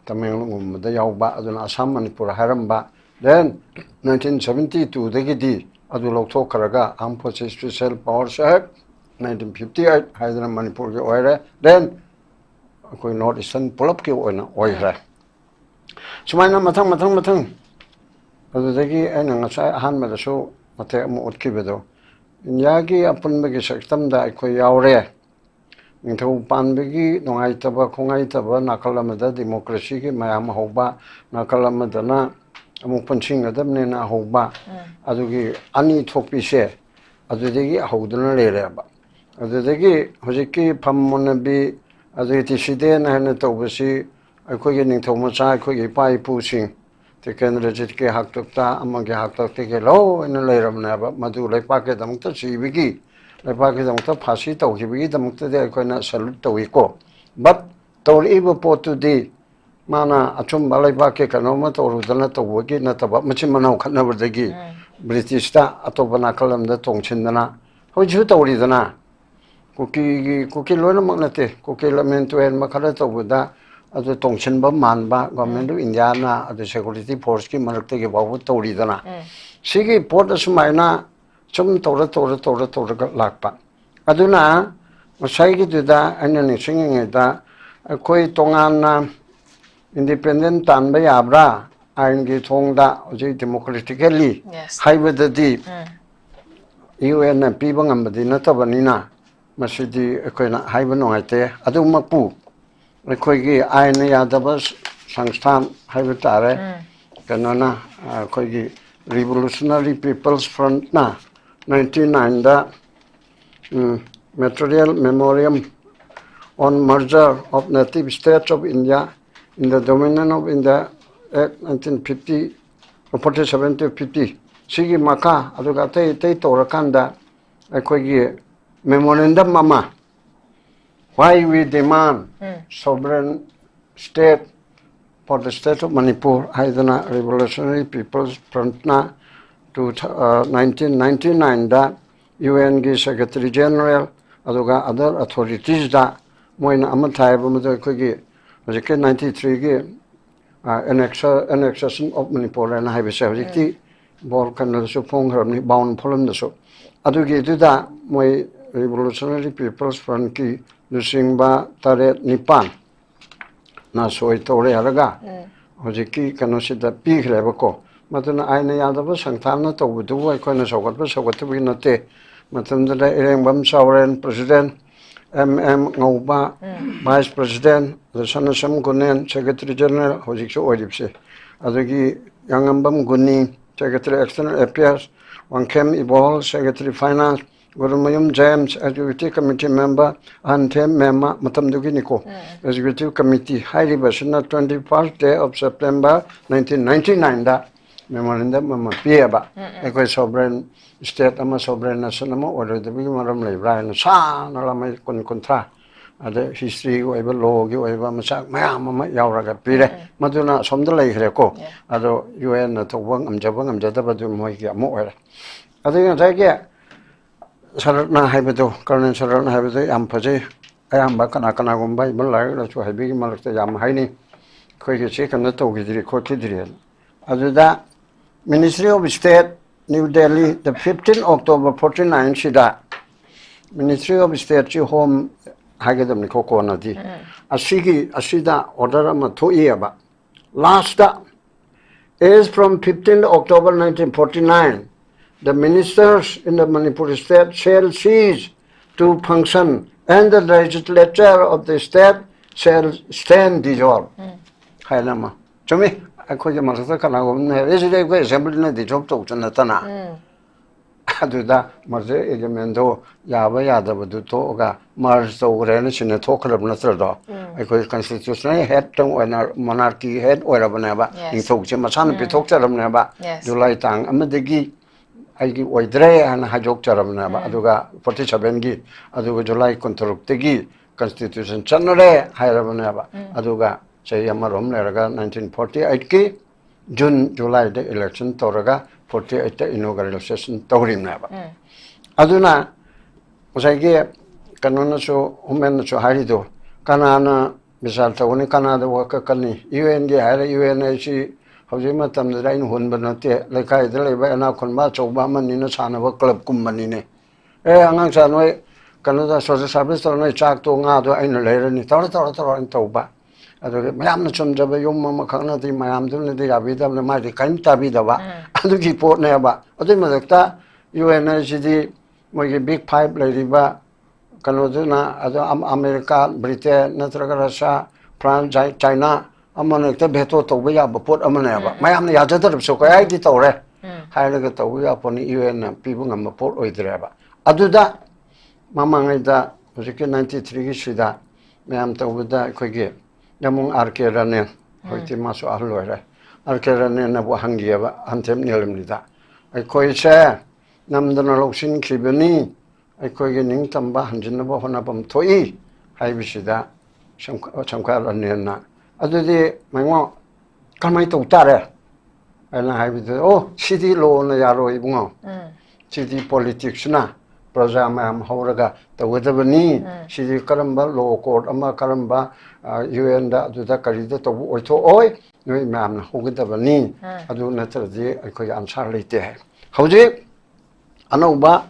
ꯇꯃꯦꯡꯂꯣꯡꯒꯨꯝꯕꯗ ꯌꯥꯎꯕ, ꯑꯗꯨꯅ Assam Manipur ꯍꯥꯏꯔꯝꯕ꯫ Then nineteen seventy two ꯗꯒꯤꯗꯤ ꯑꯗꯨ ꯂꯧꯊꯣꯛꯈ꯭ꯔꯒ Armed Forces Special Powers Act nineteen fifty eight ꯍꯥꯏꯗꯅ ꯃꯅꯤꯄꯨꯔꯒꯤ ꯑꯣꯏꯔꯦ꯫ Then ꯑꯩꯈꯣꯏ North Eastern ꯄꯨꯂꯞꯀꯤ ꯑꯣꯏꯅ ꯑꯣꯏꯈ꯭ꯔꯦ꯫ ꯁꯨꯃꯥꯏꯅ ꯃꯊꯪ ꯃꯊꯪ ꯃꯊꯪ꯫ ꯑꯗꯨꯗꯒꯤ ꯑꯩꯅ ꯉꯁꯥꯏ ꯑꯍꯥꯟꯕꯗꯁꯨ ꯃꯇꯦꯛ ꯑꯃ ꯎꯠꯈꯤꯕꯗꯣ, ꯏꯟꯗꯤꯌꯥꯒꯤ ꯑꯄꯨꯟꯕꯒꯤ ꯁꯛꯇꯝꯗ ꯑꯩꯈꯣꯏ ꯌꯥꯎꯔꯦ꯫ ꯅꯤꯡꯊꯧ ꯄꯥꯟꯕꯒꯤ ꯅꯨꯡꯉꯥꯏꯇꯕ ꯈꯣꯡꯉꯥꯏꯇꯕ, ꯅꯥꯀꯜ ꯑꯃꯗ democracy ꯒꯤ ꯃꯌꯥꯝ ꯍꯧꯕ, ꯅꯥꯀꯜ ꯑꯃꯗꯅ ꯑꯃꯨꯛ ꯄꯨꯟꯁꯤꯟꯒꯗꯕꯅꯦꯅ ꯍꯧꯕ, ꯑꯗꯨꯒꯤ ꯑꯅꯤ ꯊꯣꯛꯄꯤꯁꯦ ꯑꯗꯨꯗꯒꯤ ꯍꯧꯗꯨꯅ ꯂꯩꯔꯦꯕ꯫ ꯑꯗꯨꯗꯒꯤ ꯍꯧꯖꯤꯛꯀꯤ ꯐꯝ ꯃꯨꯟꯅꯕꯤ, ꯑꯗꯒꯤ dissident ꯍꯥꯏꯅ ꯇꯧꯕꯁꯤ ꯑꯩꯈꯣꯏꯒꯤ ꯅꯤꯡꯊꯧ ꯃꯆꯥ, ꯑꯩꯈꯣꯏꯒꯤ ꯏꯄꯥ ꯏꯄꯨꯁꯤꯡ ꯇꯤꯀꯦꯟꯗ꯭ꯔꯖꯤꯠꯀꯤ ꯍꯥꯛꯇꯛꯇ, ꯑꯃꯒꯤ ꯍꯥꯛꯇꯛꯇꯒꯤ ꯂꯣꯏꯅ ꯂꯩꯔꯕꯅꯦꯕ꯫ ꯃꯗꯨ ꯂꯩꯄꯥꯛꯀꯤꯗꯃꯛꯇ ꯁꯤꯕꯒꯤ, ꯂꯩꯄꯥꯛꯀꯤꯗꯃꯛꯇ ꯐꯥꯁꯤ ꯇꯧꯈꯤꯕꯒꯤꯗꯃꯛꯇꯗꯤ ꯑꯩꯈꯣꯏꯅ salute ꯇꯧꯏꯀꯣ꯫ But ꯇꯧꯔꯛꯏꯕ ꯄꯣꯠꯇꯨꯗꯤ ꯃꯥꯅ ꯑꯆꯨꯝꯕ ꯂꯩꯕꯥꯛꯀꯤ ꯀꯩꯅꯣꯝꯃ ꯇꯧꯔꯨꯗꯅ ꯇꯧꯕꯒꯤ ꯅꯠꯇꯕ, ꯃꯆꯤꯟ ꯃꯅꯥꯎ ꯈꯠꯅꯕꯗꯒꯤ British ꯇ ꯑꯇꯣꯞꯄ ꯅꯥꯀꯜ ꯑꯃꯗ ꯇꯣꯡꯁꯤꯟꯗꯅ ꯍꯧꯖꯤꯛꯁꯨ ꯇꯧꯔꯤꯗꯅ꯫ ꯀꯨꯀꯤꯒꯤ, ꯀꯨꯀꯤ ꯂꯣꯏꯅꯃꯛ ꯅꯠꯇꯦ, ꯀꯨꯀꯤ ꯂꯝꯍꯦꯟ ꯇꯨꯍꯦꯟꯕ ꯈꯔ ꯇꯧꯕꯗ ꯑꯗꯨ ꯇꯣꯡꯁꯤꯟꯕ ꯃꯥꯟꯕ, Government of India ꯅ ꯑꯗꯨ security force ꯀꯤ ꯃꯔꯛꯇꯒꯤ ꯐꯥꯎꯕ ꯇꯧꯔꯤꯗꯅ꯫ ꯁꯤꯒꯤ ꯄꯣꯠ ꯑꯁꯨꯃꯥꯏꯅ ꯁꯨꯝ ꯇꯧꯔ ꯇꯧꯔ ꯇꯧꯔ ꯇꯧꯔꯒ ꯂꯥꯛꯄ꯫ ꯑꯗꯨꯅ ꯉꯁꯥꯏꯒꯤꯗꯨꯗ ꯑꯩꯅ ꯅꯤꯡꯁꯤꯡꯉꯤꯉꯩꯗ, ꯑꯩꯈꯣꯏ ꯇꯣꯉꯥꯟꯅ independent ꯇꯥꯟꯕ ꯌꯥꯕ꯭ꯔꯥ ꯑꯥꯏꯟꯒꯤ ꯊꯣꯡꯗ, ꯍꯧꯖꯤꯛ democratically Yes. ꯍꯥꯏꯕꯗꯗꯤ ꯎꯝ. U N ꯅ ꯄꯤꯕ ꯉꯝꯕꯗꯤ ꯅꯠꯇꯕꯅꯤꯅ ꯃꯁꯤꯗꯤ ꯑꯩꯈꯣꯏꯅ ꯍꯥꯏꯕ ꯅꯨꯡꯉꯥꯏꯇꯦ꯫ ꯑꯗꯨꯃꯛꯄꯨ ꯑꯩꯈꯣꯏꯒꯤ ꯑꯥꯏꯟꯅ ꯌꯥꯗꯕ ꯁꯪꯁꯊꯥꯟ ꯍꯥꯏꯕ ꯇꯥꯔꯦ, ꯀꯩꯅꯣꯅ, ꯑꯩꯈꯣꯏꯒꯤ Revolutionary People's Front ꯅ ninety nine the, um, Material Memorandum on Merger of Native States of India in the Dominion of India Act nineteen fifty, forty seven to fifty, ꯁꯤꯒꯤ ꯃꯈꯥ, ꯑꯗꯨꯒ ꯑꯇꯩ ꯑꯇꯩ ꯇꯧꯔꯀꯥꯟꯗ ꯑꯩꯈꯣꯏꯒꯤ memorandum ꯑꯃ, "Why we demand sovereign state for the state of Manipur" ꯍꯥꯏꯗꯅ Revolutionary People's Frontꯅ two, nineteen ninety nineꯗ UNꯒꯤ Secretary General ꯑꯗꯨꯒ other authoritieꯁꯇ ꯃꯣꯏꯅ ꯑꯃ ꯊꯥꯏꯕ, ꯃꯗꯨ ꯑꯩꯈꯣꯏꯒꯤ ꯍꯧꯖꯤꯛꯀꯤ ninety threeꯒꯤ annexation of Manipur ꯍꯥꯏꯅ ꯍꯥꯏꯕꯁꯦ ꯍꯧꯖꯤꯛꯇꯤ ꯕꯣꯜ ꯀꯩꯅꯣꯗꯁꯨ ꯐꯣꯡꯈ꯭ꯔꯕꯅꯤ, ꯕꯥꯎꯟ ꯐꯣꯔꯝꯗꯁꯨ꯫ ꯑꯗꯨꯒꯤꯗꯨꯗ ꯃꯣꯏ Revolutionary People's Frontꯀꯤ ꯂꯨꯆꯤꯡꯕ ꯇꯔꯦꯠ ꯅꯤꯄꯥꯟꯅ ꯁꯣꯏ ꯇꯧꯔꯦ ꯍꯥꯏꯔꯒ ꯍꯧꯖꯤꯛꯀꯤ ꯀꯩꯅꯣꯁꯤꯗ ꯄꯤꯈ꯭ꯔꯦꯕꯀꯣ꯫ ꯃꯗꯨꯅ ꯑꯥꯏꯟꯅ ꯌꯥꯗꯕ ꯁꯪꯁꯊꯥꯟꯅ ꯇꯧꯕꯗꯨꯕꯨ ꯑꯩꯈꯣꯏꯅ ꯁꯧꯒꯠꯄ ꯁꯧꯒꯠꯇꯕꯒꯤ ꯅꯠꯇꯦ꯫ ꯃꯇꯝꯗꯨꯗ ꯏꯔꯦꯡꯕꯝ ꯆꯥꯎꯔꯦꯟ president, M M ꯉꯧꯕ vice president, ꯑꯗ ꯁꯅꯥꯁꯝ ꯒꯨꯅꯦꯟ secretary general ꯍꯧꯖꯤꯛꯁꯨ ꯑꯣꯏꯔꯤꯕꯁꯦ, ꯑꯗꯒꯤ Yangambam Guni secretary external affairs, Wangkhem Ibohal secretary finance, Gurumayum James executive committee member, Ahanthem Memma ꯃꯇꯝꯗꯨꯒꯤꯅꯤꯀꯣ, executive committee ꯍꯥꯏꯔꯤꯕꯁꯤꯅ twenty first day of September nineteen ninety nineꯗ memorandum ꯑꯃ ꯄꯤꯌꯦꯕ꯫ ꯑꯩꯈꯣꯏ sovereign state ꯑꯃ, sovereign nation ꯑꯃ ꯑꯣꯏꯔꯣꯏꯗꯕꯒꯤ ꯃꯔꯝ ꯂꯩꯕ꯭ꯔꯥ ꯍꯥꯏꯅ ꯁꯥꯡꯅ ꯂꯥꯃꯩ ꯀꯨꯟ ꯀꯨꯟꯊ꯭ꯔꯥ, ꯑꯗ historyꯒꯤ ꯑꯣꯏꯕ, lawꯒꯤ ꯑꯣꯏꯕ ꯃꯆꯥꯛ ꯃꯌꯥꯝ ꯑꯃ ꯌꯥꯎꯔꯒ ꯄꯤꯔꯦ꯫ ꯃꯗꯨꯅ ꯑꯁꯣꯝꯗ ꯂꯩꯈ꯭ꯔꯦꯀꯣ꯫ ꯑꯗꯣ UNꯅ ꯇꯧꯕ ꯉꯝꯖꯕ ꯉꯝꯖꯗꯕꯗꯨ ꯃꯣꯏꯒꯤ ꯑꯃ ꯑꯣꯏꯔꯦ꯫ ꯑꯗꯒꯤ ꯉꯁꯥꯏꯒꯤ ꯁꯔꯠꯅ ꯍꯥꯏꯕꯗꯣ, Colonel ꯁꯔꯠꯅ ꯍꯥꯏꯕꯗꯣ ꯌꯥꯝ ꯐꯖꯩ꯫ ꯑꯌꯥꯝꯕ ꯀꯅꯥ ꯀꯅꯥꯒꯨꯝꯕ ꯏꯕ ꯂꯥꯏꯔꯤꯛ ꯂꯥꯏꯁꯨ ꯍꯩꯕꯤꯒꯤ ꯃꯔꯛꯇ ꯌꯥꯝ ꯍꯥꯏꯅꯩ꯫ ꯑꯩꯈꯣꯏꯒꯤ ꯁꯤ ꯀꯩꯅꯣ ꯇꯧꯈꯤꯗ꯭ꯔꯤ ꯈꯣꯠꯈꯤꯗ꯭ꯔꯤꯅ꯫ ꯑꯗꯨꯗ Ministry of State, New Delhi, the fifteen October forty nineꯁꯤꯗ Ministry of Stateꯁꯤ Home ꯍꯥꯏꯒꯗꯕꯅꯤꯀꯣ ꯀꯣꯟꯅꯗꯤ꯫ ꯑꯁꯤꯒꯤ, ꯑꯁꯤꯗ order ꯑꯃ ꯊꯣꯛꯏꯑꯕ꯫ Lastꯇ, "As from fifteenth October nineteen forty-nine, the ministers in the Manipur state shall cease to function and the legislature of the state shall stand dissolved" ꯍꯥꯏꯅ ꯑꯃ꯫ ꯆꯨꯝꯃꯤ꯫ ꯑꯩꯈꯣꯏꯒꯤ ꯃꯊꯛꯇ ꯀꯅꯥꯒꯨꯝꯕꯅ ꯍꯥꯏꯔꯦ, "ꯁꯤꯗꯤ ꯑꯩꯈꯣꯏ assemblyꯅ dissolve ꯇꯧꯕꯁꯨ ꯅꯠꯇꯅ" ꯑꯗꯨꯗ merger agreementꯗꯣ ꯌꯥꯕ ꯌꯥꯗꯕꯗꯨ ꯊꯣꯛꯑꯒ merge ꯇꯧꯈ꯭ꯔꯦꯅ ꯁꯤꯅ ꯊꯣꯛꯈ꯭ꯔꯕ ꯅꯠꯇ꯭ꯔꯗꯣ? ꯑꯩꯈꯣꯏ constitutional headꯇꯪ ꯑꯣꯏꯅ monarchy head ꯑꯣꯏꯔꯕꯅꯦꯕ꯫ Yes. ꯅꯤꯡꯊꯧꯁꯦ ꯃꯁꯥꯅ ꯄꯤꯊꯣꯛꯆꯔꯕꯅꯦꯕ꯫ Yes. July ꯇꯥꯡ ꯑꯃꯗꯒꯤ ꯑꯩꯒꯤ ꯑꯣꯏꯗ꯭ꯔꯦ ꯍꯥꯏꯅ ꯍꯥꯏꯗꯣꯛꯆꯔꯕꯅꯦꯕ꯫ ꯑꯗꯨꯒ forty sevenꯒꯤ, ꯑꯗꯨꯒ July ꯀꯨꯟꯇꯔꯨꯛꯇꯒꯤ constitution ꯆꯠꯅꯔꯦ ꯍꯥꯏꯔꯕꯅꯦꯕ꯫ ꯑꯗꯨꯒ ꯆꯍꯤ ꯑꯃꯔꯣꯝ ꯂꯩꯔꯒ nineteen forty eightꯀꯤ June, Julyꯗ election ꯇꯧꯔꯒ forty eightꯇ inauguration ꯇꯧꯔꯤꯕꯅꯦꯕ꯫ ꯑꯗꯨꯅ ꯉꯁꯥꯏꯒꯤ ꯀꯩꯅꯣꯅꯁꯨ, ꯍꯨꯃꯦꯟꯅꯁꯨ ꯍꯥꯏꯔꯤꯗꯣ, ꯀꯅꯥꯅ ꯕꯤꯆꯥꯔ ꯇꯧꯒꯅꯤ, ꯀꯅꯥꯗ ꯋꯥꯀꯠꯀꯅꯤ? UNꯒꯤ ꯍꯥꯏꯔꯦ, UN ꯍꯥꯏꯁꯤ ꯍꯧꯖꯤꯛ ꯃꯇꯝꯗꯗ ꯑꯩꯅ ꯍꯨꯟꯕ ꯅꯠꯇꯦ, ꯂꯩꯀꯥꯏꯗ ꯂꯩꯕ ꯏꯅꯥꯛ ꯈꯨꯟꯕ ꯑꯆꯧꯕ ꯑꯃꯅꯤꯅ ꯁꯥꯟꯅꯕ clubꯀꯨꯝꯕꯅꯤꯅꯦ꯫ ꯑꯦ, ꯑꯉꯥꯡꯁꯥ, ꯅꯣꯏ ꯀꯩꯅꯣꯗ social service ꯇꯧꯔ ꯅꯣꯏ ꯆꯥꯛꯇꯣ ꯉꯥꯗꯣ ꯑꯩꯅ ꯂꯩꯔꯅꯤ, ꯇꯧꯔ ꯇꯧꯔ ꯇꯧꯔ ꯑꯩꯅ ꯇꯧꯕ꯫ ꯑꯗꯨꯒ ꯃꯌꯥꯝꯅ ꯆꯨꯝꯗꯕ ꯌꯨꯝ ꯑꯃꯈꯛꯅꯗꯤ ꯃꯌꯥꯝꯗꯨꯅꯗꯤ ꯌꯥꯕꯤꯗꯕꯅꯤ, ꯃꯥꯗꯤ ꯀꯔꯤꯝ ꯇꯥꯕꯤꯗꯕ꯫ ꯑꯗꯨꯒꯤ ꯄꯣꯠꯅꯦꯕ꯫ ꯑꯗꯨꯏ ꯃꯊꯛꯇ UN ꯍꯥꯏꯁꯤꯗꯤ ꯃꯣꯏꯒꯤ big five ꯂꯩꯔꯤꯕ ꯀꯩꯅꯣꯗꯨꯅ, ꯑꯗꯣ ꯑꯝ-, ꯑꯃꯦꯔꯤꯀꯥ, ꯕ꯭ꯔꯤꯇꯦꯟ ꯅꯠꯇ꯭ꯔꯒ ꯔꯁꯤꯌꯥ, ꯐ꯭ꯔꯥꯟꯁ, ꯖꯥꯏ-, ꯆꯥꯏꯅꯥ, ꯑꯃꯅ ꯍꯦꯛꯇ veto ꯇꯧꯕ ꯌꯥꯕ ꯄꯣꯠ ꯑꯃꯅꯦꯕ꯫ ꯃꯌꯥꯝꯅ ꯌꯥꯖꯗ꯭ꯔꯕꯁꯨ ꯀꯌꯥꯗꯤ ꯇꯧꯔꯦ ꯍꯥꯏꯔꯒ ꯇꯧꯕ ꯌꯥꯕ ꯄꯣꯠꯅꯤ, UNꯅ ꯄꯤꯕ ꯉꯝꯕ ꯄꯣꯠ ꯑꯣꯏꯗ꯭ꯔꯦꯕ꯫ ꯑꯗꯨꯗ ꯃꯃꯥꯡꯉꯩꯗ ꯍꯧꯖꯤꯛꯀꯤ ninety threeꯒꯤ ꯁꯤꯗ ꯃꯌꯥꯝ ꯇꯧꯕꯗ ꯑꯩꯈꯣꯏꯒꯤ ꯌꯥꯃꯨꯡ R K ꯔꯥꯅꯦꯟ, ꯍꯧꯖꯤꯛꯇꯤ ꯃꯥꯁꯨ ꯑꯍꯜ ꯑꯣꯏꯔꯦ, R K ꯔꯥꯅꯦꯟꯅꯕꯨ ꯍꯪꯈꯤꯑꯕ ꯑꯟꯊꯦꯝ ꯅꯤꯂꯝꯅꯤꯗ, "ꯑꯩꯈꯣꯏꯁꯦ ꯅꯝꯗꯅ ꯂꯧꯁꯤꯟꯈꯤꯕꯅꯤ, ꯑꯩꯈꯣꯏꯒꯤ ꯅꯤꯡꯇꯝꯕ ꯍꯟꯖꯤꯟꯅꯕ ꯍꯣꯠꯅꯐꯝ ꯊꯣꯛꯏ" ꯍꯥꯏꯕꯁꯤꯗ ꯁꯝꯈ-, ꯁꯝꯈꯥ ꯔꯥꯅꯦꯟꯅ, "ꯑꯗꯨꯗꯤ ꯃꯉꯣ ꯀꯃꯥꯏꯅ ꯇꯧ ꯇꯥꯔꯦ?" ꯍꯥꯏꯅ ꯍꯥꯏꯕꯗꯨꯗ, "ꯑꯣ, ꯁꯤꯗꯤ lawꯅ ꯌꯥꯔꯣꯏ ꯏꯕꯨꯡꯉꯣ, ꯁꯤꯗꯤ politicsꯅ ꯄ꯭ꯔꯖꯥ ꯃꯌꯥꯝ ꯍꯧꯔꯒ ꯇꯧꯒꯗꯕꯅꯤ꯫ ꯁꯤꯗꯤ ꯀꯔꯝꯕ law court ꯑꯃ, ꯀꯔꯝꯕ UNꯗ ꯑꯗꯨꯗ ꯀꯔꯤꯗ ꯇꯧꯕ ꯑꯣꯏꯊꯣꯛꯑꯣꯏ, ꯅꯣꯏ ꯃꯌꯥꯝꯅ ꯍꯧꯒꯗꯕꯅꯤ, ꯑꯗꯨ ꯅꯠꯇ꯭ꯔꯗꯤ ꯑꯩꯈꯣꯏꯒꯤ answer ꯂꯩꯇꯦ" ꯍꯥꯏ꯫ ꯍꯧꯖꯤꯛ ꯑꯅꯧꯕ,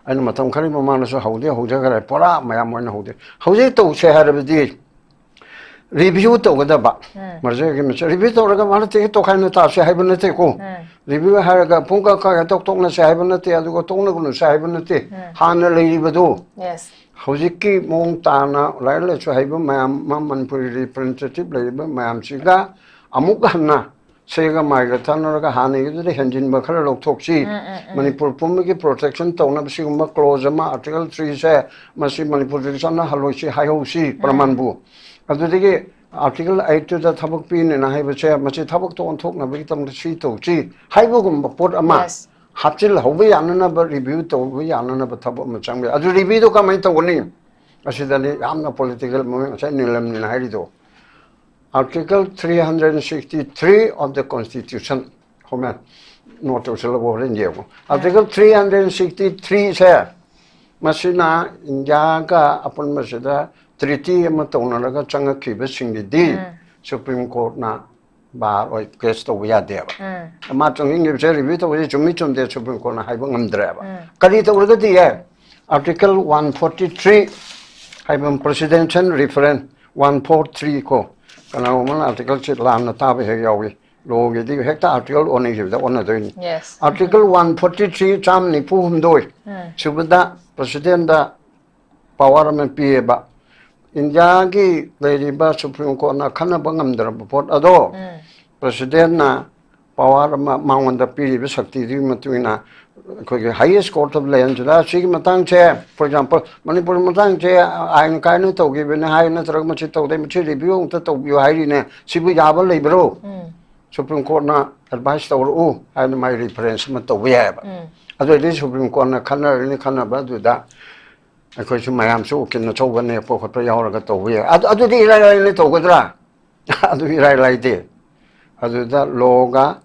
ꯑꯩꯅ ꯃꯇꯝ ꯈꯔꯒꯤ ꯃꯃꯥꯡꯗꯁꯨ ꯍꯧꯗꯤ ꯍꯧꯖꯈ꯭ꯔꯦ, ꯄꯨꯔꯥ ꯃꯌꯥꯝ ꯑꯣꯏꯅ ꯍꯧꯗꯦ꯫ ꯍꯧꯖꯤꯛ ꯇꯧꯁꯦ ꯍꯥꯏꯔꯕꯗꯤ review ꯇꯧꯒꯗꯕ꯫ Merger agreement review ꯇꯧꯔꯒ ꯃꯥꯅ ꯇꯦꯛ ꯇꯣꯛꯈꯥꯏꯅ ꯇꯥꯁꯦ ꯍꯥꯏꯕ ꯅꯠꯇꯦꯀꯣ꯫ Review ꯍꯥꯏꯔꯒ ꯄꯨꯡ ꯀꯛ ꯀꯛ ꯍꯦꯛ ꯇꯣꯛ ꯇꯣꯛꯅꯁꯦ ꯍꯥꯏꯕ ꯅꯠꯇꯦ, ꯑꯗꯨꯒ ꯇꯣꯛꯅꯒꯨꯝꯅꯁꯦ ꯍꯥꯏꯕ ꯅꯠꯇꯦ꯫ ꯍꯥꯟꯅ ꯂꯩꯔꯤꯕꯗꯨ, Yes. ꯍꯧꯖꯤꯛꯀꯤ ꯃꯑꯣꯡ ꯇꯥꯅ ꯂꯥꯏꯔꯤꯛ ꯂꯥꯏꯁꯨ ꯍꯩꯕ ꯃꯌꯥꯝ ꯑꯃ, ꯃꯅꯤꯄꯨꯔꯤ representative ꯂꯩꯔꯤꯕ ꯃꯌꯥꯝꯁꯤꯒ ꯑꯃꯨꯛ ꯍꯟꯅ ꯁꯦꯒ ꯃꯥꯏꯒ ꯊꯥꯅꯔꯒ ꯍꯥꯟꯅꯒꯤꯗꯨꯗ ꯍꯦꯟꯖꯤꯟꯕ ꯈꯔ ꯂꯧꯊꯣꯛꯁꯤ꯫ ꯃꯅꯤꯄꯨꯔ ꯄꯨꯝꯕꯒꯤ protection ꯇꯧꯅꯕ ꯁꯤꯒꯨꯝꯕ clause ꯑꯃ, Article three ꯁꯦ, ꯃꯁꯤ ꯃꯅꯤꯄꯨꯔꯗꯒꯤ ꯆꯠꯅꯍꯜꯂꯣꯏꯁꯤ ꯍꯥꯏꯍꯧꯁꯤ ꯄ꯭ꯔꯃꯥꯟꯕꯨ꯫ ꯑꯗꯨꯗꯒꯤ Article eight ꯇꯨꯗ ꯊꯕꯛ ꯄꯤꯅꯤꯅ ꯍꯥꯏꯕꯁꯦ, ꯃꯁꯤ ꯊꯕꯛꯇ ꯑꯣꯟꯊꯣꯛꯅꯕꯒꯤꯗꯃꯛꯇ ꯁꯤ ꯇꯧꯁꯤ ꯍꯥꯏꯕꯒꯨꯝꯕ ꯄꯣꯠ ꯑꯃ, yes, ꯍꯥꯞꯆꯤꯜꯍꯧꯕ ꯌꯥꯅꯅꯕ, review ꯇꯧꯕ ꯌꯥꯅꯅꯕ ꯊꯕꯛ ꯑꯃ ꯆꯪꯕ ꯌꯥꯏ꯫ ꯑꯗꯨ review ꯗꯣ ꯀꯃꯥꯏꯅ ꯇꯧꯒꯅꯤ? ꯑꯁꯤꯗꯅꯤ ꯌꯥꯝꯅ political movement, ꯉꯁꯥꯏ ꯅꯤꯂꯝꯅꯤꯅ ꯍꯥꯏꯔꯤꯗꯣ꯫ Article three hundred sixty-three of the Constitution, ꯍꯣꯃꯦꯟ, note ꯇꯧꯁꯜꯂꯒ ꯍꯣꯔꯦꯟ ꯌꯦꯡꯉꯨ꯫ Article three hundred sixty-three ꯁꯦ, ꯃꯁꯤꯅ ꯏꯟꯗꯤꯌꯥꯒ ꯑꯄꯨꯟꯕꯁꯤꯗ treaty ꯑꯃ ꯇꯧꯅꯔꯒ ꯆꯪꯉꯛꯈꯤꯕꯁꯤꯡꯒꯤꯗꯤ Supreme Court ꯅ bar ꯑꯣꯏ case ꯇꯧꯕ ꯌꯥꯗꯦꯕ꯫ ꯃꯥ ꯆꯪꯁꯤꯟꯈꯤꯕꯁꯦ review ꯇꯧꯕꯁꯦ ꯆꯨꯝꯃꯤ ꯆꯨꯝꯗꯦ Supreme Court ꯅ ꯍꯥꯏꯕ ꯉꯝꯗ꯭ꯔꯦꯕ꯫ ꯀꯔꯤ ꯇꯧꯔꯒꯗꯤ ꯌꯥꯏ? Article one forty-three ꯍꯥꯏꯕ ꯑꯃ, Presidential Reference one four three ꯀꯣ, ꯀꯅꯥꯒꯨꯝꯕꯅ article ꯁꯤ ꯂꯥꯟꯅ ꯇꯥꯕ ꯍꯦꯛ ꯌꯥꯎꯏ, law ꯒꯤꯗꯤ ꯍꯦꯛꯇ article ꯑꯣꯟꯅꯈꯤꯕꯗ ꯑꯣꯟꯅꯗꯣꯏꯅꯤ꯫ Yes. Article one forty-three, ꯆꯥꯝꯃ ꯅꯤꯐꯨ ꯍꯨꯝꯗꯣꯏ ꯁꯨꯕꯗ President ꯗ power ꯑꯃ ꯄꯤꯌꯦꯕ꯫ ꯏꯟꯗꯤꯌꯥꯒꯤ ꯂꯩꯔꯤꯕ Supreme Court ꯅ ꯈꯟꯅꯕ ꯉꯝꯗ꯭ꯔꯕ ꯄꯣꯠ ꯑꯗꯣ President ꯅ power ꯑꯃ ꯃꯉꯣꯟꯗ ꯄꯤꯔꯤꯕ ꯁꯛꯇꯤꯗꯨꯒꯤ ꯃꯇꯨꯡ ꯏꯟꯅ ꯑꯩꯈꯣꯏꯒꯤ highest court of land ꯁꯤꯗ ꯁꯤꯒꯤ ꯃꯇꯥꯡꯁꯦ, for example, ꯃꯅꯤꯄꯨꯔ ꯃꯇꯥꯡꯁꯦ ꯑꯥꯏꯟ ꯀꯥꯏꯅ ꯇꯧꯈꯤꯕꯅꯦ ꯍꯥꯏ, ꯅꯠꯇ꯭ꯔꯒ ꯃꯁꯤ ꯇꯧꯗꯦ, ꯃꯁꯤ review ꯑꯃꯨꯛꯇ ꯇꯧꯕꯤꯌꯨ ꯍꯥꯏꯔꯤꯅꯦ, ꯁꯤꯕꯨ ꯌꯥꯕ ꯂꯩꯕ꯭ꯔꯣ? Supreme Court ꯅ advice ꯇꯧꯔꯛꯎ ꯍꯥꯏꯅ ꯃꯥꯏ reference ꯑꯃ ꯇꯧꯕ ꯌꯥꯏꯑꯕ꯫ ꯑꯗꯨ ꯑꯣꯏꯔꯗꯤ Supreme Court ꯅ ꯈꯟꯅꯔꯅꯤ, ꯈꯟꯅꯕ ꯑꯗꯨꯗ ꯑꯩꯈꯣꯏꯁꯨ ꯃꯌꯥꯝꯁꯨ ꯎꯀꯤꯜ ꯑꯆꯧꯕ ꯅꯦꯛꯄ ꯈꯣꯠꯄ ꯌꯥꯎꯔꯒ ꯇꯧꯕ ꯌꯥꯏ꯫ ꯑꯗꯨ, ꯑꯗꯨꯗꯤ ꯏꯔꯥꯏ ꯂꯥꯏꯅ ꯇꯧꯒꯗ꯭ꯔꯥ? ꯑꯗꯨ ꯏꯔꯥꯏ ꯂꯥꯏꯗꯦ꯫ ꯑꯗꯨꯗ law ꯒ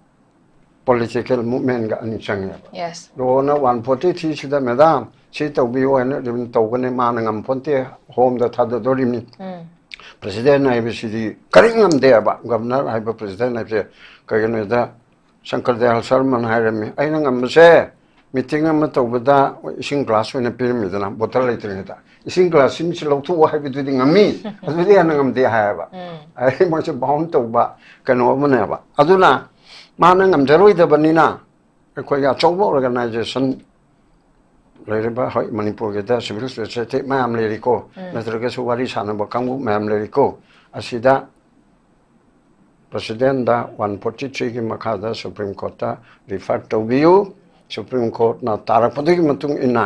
political movement ꯒ ꯑꯅꯤ ꯆꯪꯉꯦꯕ꯫ Yes. Law ꯅ one forty-three ꯁꯤꯗ, "Madam, ꯁꯤ ꯇꯧꯕꯤꯌꯨ" ꯍꯥꯏꯅ ꯑꯗꯨꯝ ꯇꯧꯒꯅꯤ, ꯃꯥꯅ ꯉꯝꯄꯣꯟꯇꯦ, home ꯗ ꯊꯥꯗꯗꯣꯔꯤꯕꯅꯤ꯫ President ꯍꯥꯏꯕꯁꯤꯗꯤ ꯀꯔꯤ ꯉꯝꯗꯦꯕ, Governor ꯍꯥꯏꯕ President ꯍꯥꯏꯕꯁꯦ꯫ ꯀꯩꯒꯤꯅꯣꯗ ꯁꯪꯀꯔ ꯗꯌꯥꯜ ꯁꯔꯃꯅ ꯍꯥꯏꯔꯝꯃꯤ, "ꯑꯩꯅ ꯉꯝꯕꯁꯦ meeting ꯑꯃ ꯇꯧꯕꯗ ꯏꯁꯤꯡ glass ꯑꯣꯏꯅ ꯄꯤꯔꯝꯃꯤꯗꯅ, bottle ꯂꯩꯇ꯭ꯔꯤꯉꯩꯗ, ꯏꯁꯤꯡ glass ꯁꯤꯃꯁꯤ ꯂꯧꯊꯣꯛꯑꯣ ꯍꯥꯏꯕꯗꯨꯗꯤ ꯉꯝꯃꯤ, ꯑꯗꯨꯗꯤ ꯍꯦꯟꯅ ꯉꯝꯗꯦ" ꯍꯥꯏꯌꯦꯕ꯫ ꯑꯩ ꯃꯣꯏꯁꯦ bound ꯇꯧꯕ ꯀꯩꯅꯣ ꯑꯃꯅꯦꯕ꯫ ꯑꯗꯨꯅ ꯃꯥꯅ ꯉꯝꯖꯔꯣꯏꯗꯕꯅꯤꯅ ꯑꯩꯈꯣꯏꯒꯤ ꯑꯆꯧꯕ organization ꯂꯩꯔꯤꯕ, ꯍꯣꯏ, ꯃꯅꯤꯄꯨꯔꯒꯤꯗ civil society ꯃꯌꯥꯝ ꯂꯩꯔꯤꯀꯣ, ꯅꯠꯇ꯭ꯔꯒꯁꯨ ꯋꯥꯔꯤ ꯁꯥꯟꯅꯕ ꯀꯥꯡꯕꯨ ꯃꯌꯥꯝ ꯂꯩꯔꯤꯀꯣ, ꯑꯁꯤꯗ ꯄ꯭ꯔꯦꯁꯤꯗꯦꯟꯗ ꯋꯥꯟ ꯐꯣꯔꯇꯤ ꯊ꯭ꯔꯤꯒꯤ ꯃꯈꯥꯗ ꯁꯨꯄ꯭ꯔꯤꯝ ꯀꯣꯔꯠꯇ ꯔꯤꯐꯔ ꯇꯧꯕꯤꯌꯨ, ꯁꯨꯄ꯭ꯔꯤꯝ ꯀꯣꯔꯠꯅ ꯇꯥꯔꯛꯄꯗꯨꯒꯤ ꯃꯇꯨꯡ ꯏꯟꯅ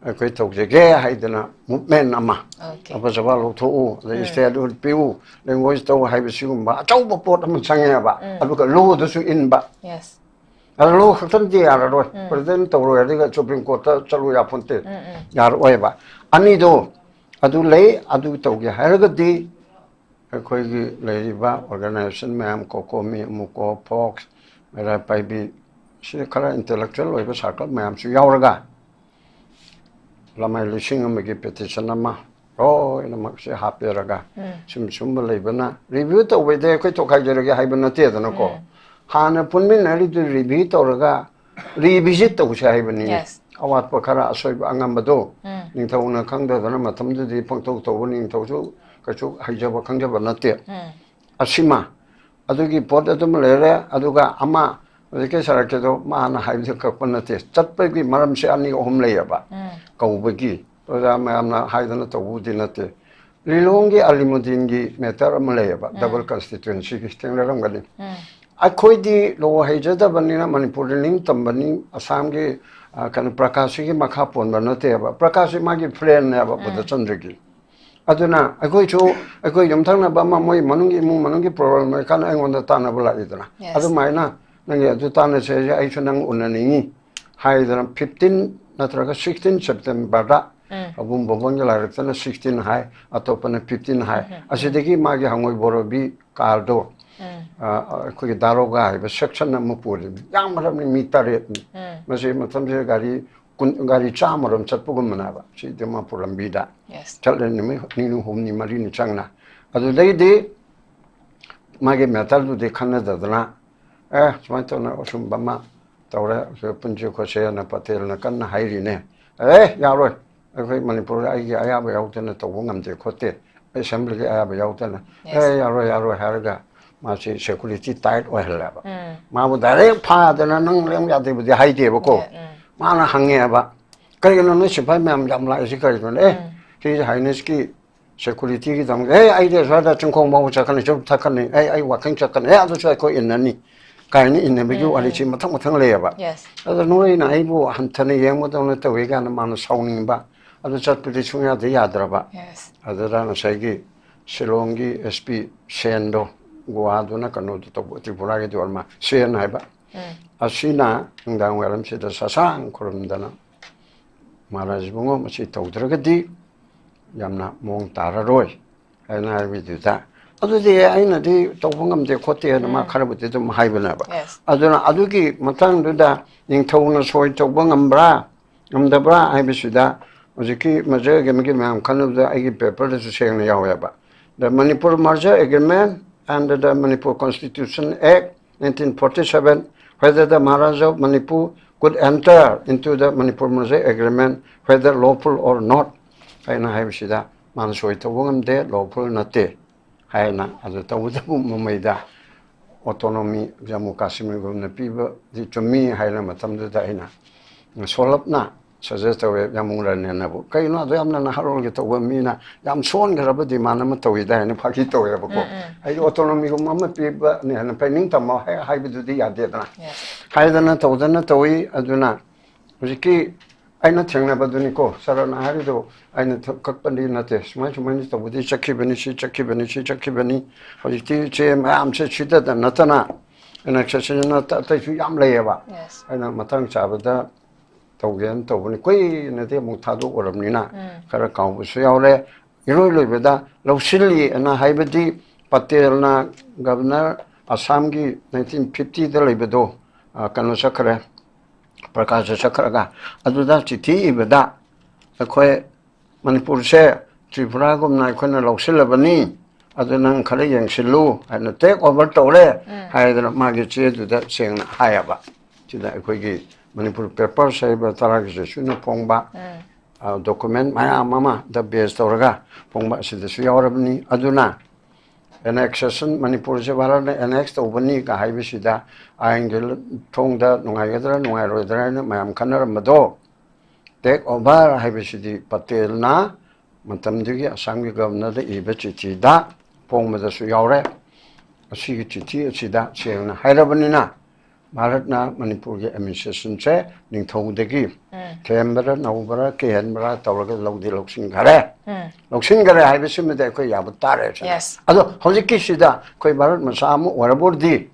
ꯑꯩꯈꯣꯏ ꯇꯧꯖꯒꯦ ꯍꯥꯏꯗꯅ ꯃꯨꯞꯃꯦꯟ ꯑꯃ, Okay. ꯂꯐ ꯁꯚꯥ ꯂꯧꯊꯣꯛꯎ, ꯑꯗꯩ ꯁ꯭ꯇꯦꯠꯍꯨꯗ ꯄꯤꯌꯨ, ꯂꯦꯡꯒ꯭ꯋꯦꯖ ꯇꯧ ꯍꯥꯏꯕꯁꯤꯒꯨꯝꯕ ꯑꯆꯧꯕ ꯄꯣꯠ ꯑꯃ ꯆꯪꯉꯦꯕ꯫ ꯑꯗꯨꯒ ꯂꯣꯗꯁꯨ ꯏꯟꯕ, Yes. ꯑꯗ ꯂꯣ ꯈꯛꯇꯅꯗꯤ ꯌꯥꯔꯔꯣꯏ, ꯄ꯭ꯔꯦꯁꯤꯗꯦꯟ ꯇꯧꯔꯣꯏ ꯑꯗꯨꯒ ꯁꯨꯄ꯭ꯔꯤꯝ ꯀꯣꯔꯠꯇ ꯆꯠꯂꯨ ꯌꯥꯄꯣꯟꯇꯦ, ꯌꯥꯔꯛꯑꯣꯏꯕ꯫ ꯑꯅꯤꯗꯣ ꯑꯗꯨ ꯂꯩ, ꯑꯗꯨ ꯇꯧꯒꯦ ꯍꯥꯏꯔꯒꯗꯤ ꯑꯩꯈꯣꯏꯒꯤ ꯂꯩꯔꯤꯕ ꯑꯣꯔꯒꯅꯥꯏꯖꯦꯁꯟ ꯃꯌꯥꯝ, ꯀꯣꯀꯣꯃꯤ, ꯑꯃꯨꯀꯣ, ꯐꯣꯛꯁ, ꯃꯩꯔꯥ ꯄꯥꯏꯕꯤ, ꯁꯤ ꯈꯔ ꯏꯟꯇꯦꯂꯦꯛꯆꯨꯋꯦꯜ ꯑꯣꯏꯕ ꯁꯥꯔꯀꯜ ꯃꯌꯥꯝꯁꯨ ꯌꯥꯎꯔꯒ ꯂꯃꯥꯏ ꯂꯤꯁꯤꯡ ꯑꯃꯒꯤ ꯄꯦꯇꯤꯁꯟ ꯑꯃ ꯂꯣꯏꯅꯃꯛꯁꯦ ꯍꯥꯞꯄꯤꯔꯒ ꯁꯨꯝ ꯁꯨꯝꯕ ꯂꯩꯕꯅ ꯔꯤꯚ꯭ꯌꯨ ꯇꯧꯕꯩꯗꯤ ꯑꯩꯈꯣꯏ ꯇꯣꯈꯥꯏꯖꯔꯒꯦ ꯍꯥꯏꯕ ꯅꯠꯇꯦꯗꯅꯀꯣ꯫ ꯍꯥꯟꯅ ꯄꯨꯟꯃꯤꯟꯅꯔꯤꯗꯨ ꯔꯤꯚ꯭ꯌꯨ ꯇꯧꯔꯒ ꯔꯤꯚꯤꯖꯤꯠ ꯇꯧꯁꯦ ꯍꯥꯏꯕꯅꯤ꯫ Yes. ꯑꯋꯥꯠꯄ ꯈꯔ, ꯑꯁꯣꯏꯕ ꯑꯉꯝꯕꯗꯣ ꯎꯝ. ꯅꯤꯡꯊꯧꯅ ꯈꯪꯗꯗꯅ ꯃꯇꯝꯗꯨꯗꯤ ꯄꯪꯇꯧ ꯇꯧꯕ, ꯅꯤꯡꯊꯧꯁꯨ ꯀꯩꯁꯨ ꯍꯩꯖꯕ ꯈꯪꯖꯕ ꯅꯠꯇꯦ꯫ ꯎꯝ. ꯑꯁꯤꯃ, ꯑꯗꯨꯒꯤ ꯄꯣꯠ ꯑꯗꯨꯃ ꯂꯩꯔꯦ꯫ ꯑꯗꯨꯒ ꯑꯃ ꯍꯧꯖꯤꯛꯀꯤ ꯁꯥꯔꯛꯀꯤꯗꯣ ꯃꯥꯅ ꯍꯥꯏꯕꯗꯨ ꯀꯛꯄ ꯅꯠꯇꯦ, ꯆꯠꯄꯒꯤ ꯃꯔꯝꯁꯦ ꯑꯅꯤ ꯑꯍꯨꯝ ꯂꯩꯌꯦꯕ꯫ ꯎꯝ. ꯀꯧꯕꯒꯤ ꯑꯣꯖꯥ ꯃꯌꯥꯝꯅ ꯍꯥꯏꯗꯅ ꯇꯧꯕꯕꯨꯗꯤ ꯅꯠꯇꯦ꯫ ꯂꯤꯂꯣꯡꯒꯤ ꯑꯂꯤꯃꯨꯗꯤꯟꯒꯤ ꯃꯦꯇꯔ ꯑꯃ ꯂꯩꯌꯦꯕ, ꯗꯕꯜ ꯀꯟꯁꯇꯤꯇ꯭ꯋꯦꯟꯁꯤꯒꯤ ꯊꯦꯡꯅꯔꯝꯒꯅꯤ꯫ ꯎꯝ. ꯑꯩꯈꯣꯏꯗꯤ ꯂꯣ ꯍꯩꯖꯗꯕꯅꯤꯅ, ꯃꯅꯤꯄꯨꯔꯗ ꯅꯤꯡꯇꯝꯕꯅꯤ, ꯑꯁꯥꯝꯒꯤ, ꯑ, ꯀꯩꯅꯣ, ꯄ꯭ꯔꯀꯥꯁꯁꯤꯒꯤ ꯃꯈꯥ ꯄꯣꯟꯕ ꯅꯠꯇꯦꯕ꯫ ꯄ꯭ꯔꯀꯥꯁꯁꯤ ꯃꯥꯒꯤ ꯐ꯭ꯔꯦꯟꯅꯦꯕ, ꯕꯨꯙꯆꯟꯗ꯭ꯔꯒꯤ꯫ ꯑꯗꯨꯅ ꯑꯩꯈꯣꯏꯁꯨ ꯑꯩꯈꯣꯏ ꯌꯨꯝꯊꯪꯅꯕ ꯑꯃ, ꯃꯣꯏ ꯃꯅꯨꯡꯒꯤ, ꯏꯃꯨꯡ ꯃꯅꯨꯡꯒꯤ ꯄ꯭ꯔꯣꯕ꯭ꯂꯦꯝ ꯂꯩꯔꯀꯥꯟꯗ ꯑꯩꯉꯣꯟꯗ ꯇꯥꯟꯅꯕ ꯂꯥꯛꯏꯗꯅ꯫ Yes. ꯑꯗꯨꯃꯥꯏꯅ ꯅꯪꯒꯤ ꯑꯗꯨ ꯇꯥꯟꯅꯁꯦ, ꯑꯩꯁꯨ ꯅꯪ ꯎꯅꯅꯤꯡꯉꯤ ꯍꯥꯏꯗꯅ ꯐꯤꯐꯇꯤꯟ ꯅꯠꯇ꯭ꯔꯒ ꯁꯤꯛꯁꯇꯤꯟ ꯁꯦꯞꯇꯦꯝꯕꯔꯗ ꯎꯝ. ꯑꯕꯨꯡ ꯕꯣꯕꯣꯟꯒꯤ ꯂꯥꯏꯔꯤꯛꯇꯅ ꯁꯤꯛꯁꯇꯤꯟ ꯍꯥꯏ, ꯑꯇꯣꯞꯄꯅ ꯐꯤꯐꯇꯤꯟ ꯍꯥꯏ꯫ ꯎꯝ. ꯑꯁꯤꯗꯒꯤ ꯃꯥꯒꯤ ꯍꯪꯉꯣꯏ ꯕꯣꯔꯣꯕꯤ ꯀꯥꯔꯗꯣ, ꯎꯝ. ꯑ, ꯑꯩꯈꯣꯏꯒꯤ ꯗꯥꯔꯣꯒꯥ ꯍꯥꯏꯕ ꯁꯦꯛꯁꯟ ꯑꯃ ꯄꯨꯔꯤ, ꯌꯥꯝꯈ꯭ꯔꯕꯅꯤ, ꯃꯤ ꯇꯔꯦꯠꯅꯤ꯫ ꯎꯝ. ꯃꯁꯤ ꯃꯇꯝꯁꯤꯗ ꯒꯥꯔꯤ ꯀꯨꯟ, ꯒꯥꯔꯤ ꯆꯥꯝꯃꯔꯣꯝ ꯆꯠꯄꯒꯨꯝꯕꯅꯦꯕ ꯁꯤ ꯗꯤꯃꯥꯄꯨꯔ ꯂꯝꯕꯤꯗ꯫ Yes. ꯆꯠꯂꯦ, ꯅꯨꯃꯤꯠ ꯅꯤꯅꯤ ꯍꯨꯝꯅꯤ ꯃꯔꯤꯅꯤ ꯆꯪꯅ꯫ ꯑꯗꯨꯗꯩꯗꯤ ꯃꯥꯒꯤ ꯃꯦꯇꯔꯗꯨꯗꯤ ꯈꯟꯅꯗꯗꯅ, ꯑꯦ, ꯁꯨꯃꯥꯏꯅ ꯇꯧꯅ ꯑꯁꯨꯝꯕ ꯑꯃ ꯇꯧꯔꯦ, ꯄꯨꯟꯁꯤ ꯈꯣꯠꯁꯦꯅ ꯄꯇꯦꯜꯅ ꯀꯟꯅ ꯍꯥꯏꯔꯤꯅꯦ꯫ ꯑꯦ, ꯌꯥꯔꯣꯏ, ꯑꯩꯈꯣꯏ ꯃꯅꯤꯄꯨꯔꯗ ꯑꯩꯒꯤ ꯑꯌꯥꯕ ꯌꯥꯎꯗꯅ ꯇꯧꯕ ꯉꯝꯗꯦ ꯈꯣꯠꯇꯦ, ꯑꯦꯁꯦꯝꯕ꯭ꯂꯤꯒꯤ ꯑꯌꯥꯕ ꯌꯥꯎꯗꯅ꯫ Yes. ꯑꯦ, ꯌꯥꯔꯣꯏ, ꯌꯥꯔꯣꯏ ꯍꯥꯏꯔꯒ ꯃꯥꯁꯤ ꯁꯦꯀꯨꯔꯤꯇꯤ ꯇꯥꯏꯠ ꯑꯣꯏꯍꯜꯂꯦꯕ꯫ ꯎꯝ. ꯃꯥꯕꯨ ꯗꯥꯏꯔꯦꯛ ꯐꯥꯗꯅ ꯅꯪ ꯂꯦꯡ ꯌꯥꯗꯦꯕꯨꯗꯤ ꯍꯥꯏꯗꯦꯕꯀꯣ꯫ Yeah, ꯎꯝ. ꯃꯥꯅ ꯍꯪꯉꯦꯕ, "ꯀꯔꯤꯒꯤꯅꯣ ꯅꯣꯏ ꯁꯤꯐꯥꯏ ꯃꯌꯥꯝ ꯌꯥꯝ ꯂꯥꯛꯏꯁꯤ ꯀꯔꯤꯒꯤꯅꯣ?" "ꯑꯦ, ꯎꯝ. ꯁꯤ ꯍꯥꯏꯅꯦꯁꯀꯤ ꯁꯦꯀꯨꯔꯤꯇꯤꯒꯤꯗꯃꯛꯇ, "ꯑꯦ, ꯑꯩꯗꯤ ꯁ꯭ꯋꯥꯏꯗ ꯆꯤꯡꯈꯣꯡ ꯐꯥꯎꯕ ꯆꯠꯀꯅꯤ, ꯆꯨꯝ ꯊꯛꯀꯅꯤ, ꯑꯦ, ꯑꯩ ꯋꯥꯀꯤꯡ ꯆꯠꯀꯅꯤ, ꯑꯦ, ꯑꯗꯨꯁꯨ ꯑꯩꯈꯣꯏ ꯏꯟꯅꯅꯤ" ꯀꯥꯏꯅ ꯏꯟꯅꯕꯒꯤ ꯎꯝ, ꯋꯥꯔꯤꯁꯤ ꯎꯝ꯫ ꯃꯊꯪ ꯃꯊꯪ ꯂꯩꯌꯦꯕ꯫ Yes. ꯑꯗ ꯅꯣꯏꯅ ꯑꯩꯕꯨ ꯍꯟꯊꯅ ꯌꯦꯡꯕꯗꯧꯅ ꯇꯧꯏ ꯀꯥꯏꯅ ꯃꯥꯅ ꯁꯥꯎꯅꯤꯡꯕ꯫ ꯑꯗꯨ ꯆꯠꯄꯗꯤ ꯁꯨꯡꯌꯥꯗ ꯌꯥꯗ꯭ꯔꯕ꯫ Yes. ꯑꯗꯨꯗ ꯉꯁꯥꯏꯒꯤ ꯁꯤꯂꯣꯡꯒꯤ ꯑꯦꯁ ꯄꯤ ꯁꯦꯟꯗꯣ, ꯒꯣꯋꯥꯗꯨꯅ ꯀꯩꯅꯣꯗꯨ ꯇꯧꯕ, ꯇ꯭ꯔꯤꯄꯨꯔꯥꯒꯤꯗꯨ ꯑꯣꯏꯔꯃ, ꯁꯦꯟ ꯍꯥꯏꯕ꯫ ꯎꯝ. ꯑꯁꯤꯅ ꯅꯨꯡꯗꯥꯡ ꯋꯥꯏꯔꯝꯁꯤꯗ ꯁꯁꯥꯡ ꯈꯨꯔꯨꯝꯗꯅ, "ꯃꯍꯥꯔꯥꯖ ꯏꯕꯨꯡꯉꯣ, ꯃꯁꯤ ꯇꯧꯗ꯭ꯔꯒꯗꯤ ꯌꯥꯝꯅ ꯃꯑꯣꯡ ꯇꯥꯔꯔꯣꯏ" ꯍꯥꯏꯅ ꯍꯥꯏꯕꯗꯨꯗ, ꯑꯗꯨꯗꯤ ꯑꯩꯅꯗꯤ ꯇꯧꯕ ꯉꯝꯗꯦ ꯈꯣꯠꯇꯦ ꯍꯥꯏꯅ ꯃꯥ ꯎꯝ. ꯈꯔꯕꯨꯗꯤ ꯑꯗꯨꯝ ꯍꯥꯏꯕꯅꯦꯕ꯫ Yes. ꯑꯗꯨꯅ ꯑꯗꯨꯒꯤ ꯃꯇꯥꯡꯗꯨꯗ ꯅꯤꯡꯊꯧꯅ ꯁꯣꯏ ꯇꯧꯕ ꯉꯝꯕ꯭ꯔꯥ, ꯉꯝꯗꯕ꯭ꯔꯥ ꯍꯥꯏꯕꯁꯤꯗ, ꯍꯧꯖꯤꯛꯀꯤ merger agreement ꯒꯤ ꯃꯌꯥꯝ ꯈꯟꯅꯕꯗ ꯑꯩꯒꯤ ꯄꯦꯄꯔꯗꯁꯨ ꯁꯦꯡꯅ ꯌꯥꯎꯋꯦꯕ꯫ The Manipur Merger Agreement and the Manipur Constitution Act nineteen forty-seven, whether the Maharaja of Manipur could enter into the Manipur Merger Agreement, whether lawful or not, ꯍꯥꯏꯅ ꯍꯥꯏꯕꯁꯤꯗ ꯃꯥꯅ ꯁꯣꯏ ꯇꯧꯕ ꯉꯝꯗꯦ, lawful ꯅꯠꯇꯦ ꯍꯥꯏꯅ꯫ ꯑꯗꯨ ꯇꯧꯕꯇꯕꯨ ꯃꯃꯩꯗ autonomy ꯖꯝꯃꯨ ꯀꯥꯁꯃꯤꯔꯒꯨꯝꯅ ꯄꯤꯕꯗꯤ ꯆꯨꯝꯃꯤ ꯍꯥꯏꯅ ꯃꯇꯝꯗꯨꯗ ꯑꯩꯅ ꯁꯣꯜꯂꯞꯅ suggest ꯇꯧꯋꯦ ꯖꯝꯃꯨ ꯔꯥꯅꯦꯅꯕꯨ꯫ "ꯀꯩꯅꯣ ꯑꯗꯨ ꯌꯥꯝꯅ ꯅꯍꯥꯔꯣꯜꯒꯤ ꯇꯧꯕ ꯃꯤꯅ ꯌꯥꯝ ꯁꯣꯟꯈ꯭ꯔꯕ demand ꯑꯃ ꯇꯧꯏꯗ" ꯍꯥꯏꯅ ꯐꯥꯒꯤ ꯇꯧꯋꯦꯕꯀꯣ꯫ ꯎꯝ, ꯎꯝ. ꯑꯩꯗꯤ autonomy ꯒꯨꯝꯕ ꯑꯃ ꯄꯤꯕꯅꯤ ꯍꯥꯏꯅ ꯐꯩ, ꯅꯤꯡꯇꯝꯃꯣ ꯍꯥꯏ-, ꯍꯥꯏꯕꯗꯨꯗꯤ ꯌꯥꯗꯦꯗꯅ꯫ Yes. ꯍꯥꯏꯗꯅ ꯇꯧꯗꯅ ꯇꯧꯏ꯫ ꯑꯗꯨꯅ ꯍꯧꯖꯤꯛꯀꯤ ꯑꯩꯅ ꯊꯦꯡꯅꯕꯗꯨꯅꯤꯀꯣ, ꯁꯥꯔꯅ ꯍꯥꯏꯔꯤꯗꯣ ꯑꯩꯅ ꯊ-, ꯀꯛꯄꯗꯤ ꯅꯠꯇꯦ, ꯁꯨꯃꯥꯏ ꯁꯨꯃꯥꯏꯅ ꯇꯧꯕꯗꯤ ꯆꯠꯈꯤꯕꯅꯤ, ꯁꯤ ꯆꯠꯈꯤꯕꯅꯤ, ꯁꯤ ꯆꯠꯈꯤꯕꯅꯤ꯫ ꯍꯧꯖꯤꯛꯇꯤ ꯏꯆꯦ ꯃꯌꯥꯝꯁꯦ ꯁꯤꯗꯗ ꯅꯠꯇꯅ annexation ꯑꯇꯩꯁꯨ ꯌꯥꯝ ꯂꯩꯌꯦꯕ꯫ Yes. ꯑꯩꯅ ꯃꯇꯥꯡ ꯆꯥꯕꯗ ꯇꯧꯒꯦꯅ ꯇꯧꯕꯅꯤ꯫ ꯀꯨꯏꯅꯗꯤ ꯑꯃꯨꯛ ꯊꯥꯗꯣꯛꯎꯔꯕꯅꯤꯅ ꯎꯝ. ꯈꯔ ꯀꯥꯎꯕꯁꯨ ꯌꯥꯎꯔꯦ꯫ ꯏꯔꯣꯏ ꯂꯣꯏꯕꯗ ꯂꯧꯁꯤꯜꯂꯤ ꯑꯅ ꯍꯥꯏꯕꯗꯤ ꯄꯇꯦꯜꯅ ꯒꯕꯔꯅꯔ ꯑꯁꯥꯝꯒꯤ nineteen fifty ꯗ ꯂꯩꯕꯗꯣ, ꯑ, ꯀꯩꯅꯣ ꯆꯠꯈ꯭ꯔꯦ, ꯄ꯭ꯔꯀꯥꯁ ꯆꯠꯈ꯭ꯔꯒ, ꯑꯗꯨꯗ ꯆꯤꯊꯤ ꯏꯕꯗ ꯑꯩꯈꯣꯏ ꯃꯅꯤꯄꯨꯔꯁꯦ ꯇ꯭ꯔꯤꯄꯨꯔꯥꯒꯨꯝꯅ ꯑꯩꯈꯣꯏꯅ ꯂꯧꯁꯤꯜꯂꯕꯅꯤ, ꯑꯗꯨ ꯅꯪ ꯈꯔ ꯌꯦꯡꯁꯤꯜꯂꯨ ꯍꯥꯏꯅ take over ꯇꯧꯔꯦ ꯎꯝ. ꯍꯥꯏꯗꯅ ꯃꯥꯒꯤ ꯆꯦꯗꯨꯗ ꯁꯦꯡꯅ ꯍꯥꯏꯌꯦꯕ꯫ ꯁꯤꯗ ꯑꯩꯈꯣꯏꯒꯤ ꯃꯅꯤꯄꯨꯔ ꯄꯦꯄꯔꯁ ꯍꯥꯏꯕ ꯇꯔꯥꯒꯤ ꯆꯩꯁꯨꯅ ꯐꯣꯡꯕ, ꯎꯝ. ꯑ, document ꯃꯌꯥꯝ ꯑꯃꯗ base ꯇꯧꯔꯒ ꯐꯣꯡꯕ ꯑꯁꯤꯗꯁꯨ ꯌꯥꯎꯔꯕꯅꯤ꯫ ꯑꯗꯨꯅ annexation, ꯃꯅꯤꯄꯨꯔꯁꯦ ꯚꯥꯔꯠꯅ annex ꯇꯧꯕꯅꯤꯒ ꯍꯥꯏꯕꯁꯤꯗ ꯑꯥꯏꯟꯒꯤ ꯊꯣꯡꯗ ꯅꯨꯡꯉꯥꯏꯒꯗ꯭ꯔꯥ ꯅꯨꯡꯉꯥꯏꯔꯣꯏꯗ꯭ꯔꯥ ꯍꯥꯏꯅ ꯃꯌꯥꯝ ꯈꯟꯅꯔꯝꯕꯗꯣ, take over ꯍꯥꯏꯕꯁꯤꯗꯤ ꯄꯇꯦꯜꯅ ꯃꯇꯝꯗꯨꯒꯤ ꯑꯁꯥꯝꯒꯤ ꯒꯕꯔꯅꯔꯗ ꯏꯕ ꯆꯤꯊꯤꯗ ꯐꯣꯡꯕꯗꯁꯨ ꯌꯥꯎꯔꯦ꯫ ꯑꯁꯤꯒꯤ ꯆꯤꯊꯤ ꯑꯁꯤꯗ ꯁꯦꯡꯅ ꯍꯥꯏꯔꯕꯅꯤꯅ, ꯚꯥꯔꯠꯅ ꯃꯅꯤꯄꯨꯔꯒꯤ ꯑꯦꯗꯃꯤꯅꯤꯁꯇ꯭ꯔꯦꯁꯟꯁꯦ ꯅꯤꯡꯊꯧꯗꯒꯤ ꯊꯦꯝꯕꯔ, ꯅꯧꯕꯔ, ꯀꯤꯍꯟꯕꯔ ꯇꯧꯔꯒ ꯂꯧꯗꯤ ꯂꯧꯁꯤꯟꯈꯔꯦ꯫ ꯂꯧꯁꯤꯟꯈꯔꯦ ꯍꯥꯏꯕꯁꯤꯃꯗꯤ ꯑꯩꯈꯣꯏ ꯌꯥꯕ ꯇꯥꯔꯦ꯫ Yes. ꯑꯗꯣ ꯍꯧꯖꯤꯛꯀꯤꯁꯤꯗ ꯑꯩꯈꯣꯏ ꯚꯥꯔꯠ ꯃꯆꯥ ꯑꯃ ꯑꯣꯏꯔꯕꯨꯔꯗꯤ,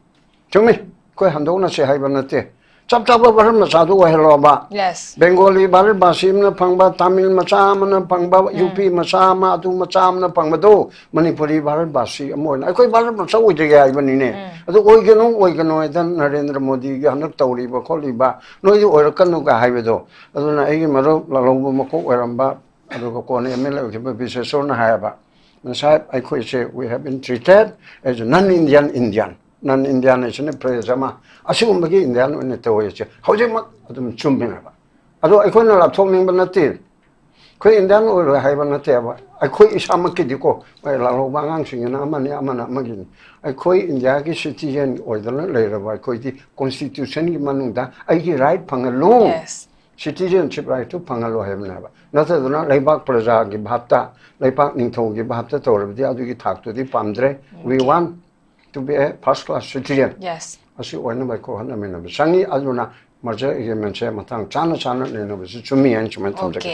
ꯆꯨꯝꯃꯤ, ꯑꯩꯈꯣꯏ ꯍꯟꯗꯣꯛꯅꯁꯦ ꯍꯥꯏꯕ ꯅꯠꯇꯦ, ꯆꯞ ꯆꯥꯕ ꯚꯥꯔꯠ ꯃꯆꯥꯗꯨ ꯑꯣꯏꯍꯜꯂꯣꯕ꯫ Yes. ꯕꯦꯡꯒꯣꯂꯤ ꯚꯥꯔꯠ ꯚꯥꯁꯤ ꯑꯃꯅ ꯐꯪꯕ, ꯇꯥꯃꯤꯜ ꯃꯆꯥ ꯑꯃꯅ ꯐꯪꯕ, ꯌꯨ ꯄꯤ ꯃꯆꯥ ꯑꯃ, ꯑꯗꯨ ꯃꯆꯥ ꯑꯃꯅ ꯐꯪꯕꯗꯣ, ꯃꯅꯤꯄꯨꯔꯤ ꯚꯥꯔꯠ ꯚꯥꯁꯤ ꯑꯃ ꯑꯣꯏꯅ ꯑꯩꯈꯣꯏ ꯚꯥꯔꯠ ꯃꯆꯥ ꯑꯣꯏꯖꯒꯦ ꯍꯥꯏꯕꯅꯤꯅꯦ꯫ ꯑꯗꯨ ꯑꯣꯏꯒꯅꯨ, ꯑꯣꯏꯒꯅꯨ ꯍꯥꯏꯗꯅ ꯅꯔꯦꯟꯗ꯭ꯔ ꯃꯣꯗꯤꯒꯤ ꯍꯟꯗꯛ ꯇꯧꯔꯤꯕ ꯈꯣꯠꯂꯤꯕ, ꯅꯣꯏꯗꯤ ꯑꯣꯏꯔꯛꯀꯅꯨꯒ ꯍꯥꯏꯕꯗꯣ꯫ ꯑꯗꯨꯅ ꯑꯩꯒꯤ ꯃꯔꯨꯞ ꯂꯥꯂꯧꯕ ꯃꯀꯣꯛ ꯑꯣꯏꯔꯝꯕ, ꯑꯗꯨꯒ ꯀꯣꯟꯅ ꯑꯦꯝ ꯑꯦꯜ ꯑꯦ ꯑꯣꯏꯈꯤꯕ ꯕꯤꯁꯦꯁꯣꯔꯅ ꯍꯥꯏꯌꯦꯕ, "ꯃꯦꯝ ꯁꯥꯍꯦꯕ, ꯑꯩꯈꯣꯏꯁꯦ, we have been treated as non-Indian Indian." Non-Indian ꯍꯥꯏꯁꯤꯅ ꯐ꯭ꯔꯦꯖ ꯑꯃ, ꯑꯁꯤꯒꯨꯝꯕꯒꯤ ꯏꯟꯗꯤꯌꯥꯟ ꯑꯣꯏꯅ ꯇꯧꯋꯦ ꯍꯥꯏꯁꯦ ꯍꯧꯖꯤꯛꯃꯛ ꯑꯗꯨꯝ ꯆꯨꯝꯃꯦꯕ꯫ ꯑꯗꯣ ꯑꯩꯈꯣꯏꯅ ꯂꯥꯞꯊꯣꯛꯅꯤꯡꯕ ꯅꯠꯇꯦ, ꯑꯩꯈꯣꯏ ꯏꯟꯗꯤꯌꯥꯟ ꯑꯣꯏꯔꯣꯏ ꯍꯥꯏꯕ ꯅꯠꯇꯦꯕ꯫ ꯑꯩꯈꯣꯏ ꯏꯁꯥꯃꯛꯀꯤꯗꯤꯀꯣ, ꯍꯣꯏ, ꯂꯥꯜꯍꯧꯕ ꯑꯉꯥꯡꯁꯤꯡꯒꯤꯅ ꯑꯃꯅꯤ, ꯑꯃꯅ ꯑꯃꯒꯤꯅꯤ꯫ ꯑꯩꯈꯣꯏ ꯏꯟꯗꯤꯌꯥꯒꯤ ꯁꯤꯇꯤꯖꯦꯟ ꯑꯣꯏꯗꯅ ꯂꯩꯔꯕ ꯑꯩꯈꯣꯏꯗꯤ ꯀꯣꯟꯁꯇꯤꯇ꯭ꯌꯨꯁꯟꯒꯤ ꯃꯅꯨꯡꯗ ꯑꯩꯒꯤ ꯔꯥꯏꯠ ꯐꯪꯍꯜꯂꯨ, Yes. ꯁꯤꯇꯤꯖꯦꯟꯁꯤꯞ ꯔꯥꯏꯠꯇꯨ ꯐꯪꯍꯜꯂꯨ ꯍꯥꯏꯕꯅꯦꯕ꯫ ꯅꯠꯇꯗꯨꯅ ꯂꯩꯕꯥꯛ ꯄ꯭ꯔꯖꯥꯒꯤ ꯚꯥꯞꯇ, ꯂꯩꯕꯥꯛ ꯅꯤꯡꯊꯧꯒꯤ ꯚꯥꯞꯇ ꯇꯧꯔꯕꯗꯤ ꯑꯗꯨꯒꯤ ꯊꯥꯛꯇꯨꯗꯤ ꯄꯥꯝꯗ꯭ꯔꯦ꯫ We want to be a first class citizen. Yes. ꯑꯁꯤ ꯑꯣꯏꯅꯕ ꯑꯩꯈꯣꯏ ꯍꯣꯠꯅꯃꯤꯟꯅꯕ ꯆꯪꯉꯤ꯫ ꯑꯗꯨꯅ ꯃꯔꯖꯔ ꯑꯦꯒ꯭ꯔꯤꯃꯦꯟꯁꯦ ꯃꯇꯥꯡ ꯆꯥꯅ ꯆꯥꯅ ꯂꯩꯅꯕꯁꯤ ꯆꯨꯝꯃꯤ ꯍꯥꯏꯅ ꯁꯨꯃꯥꯏꯅ ꯊꯝꯖꯒꯦ꯫ Okay.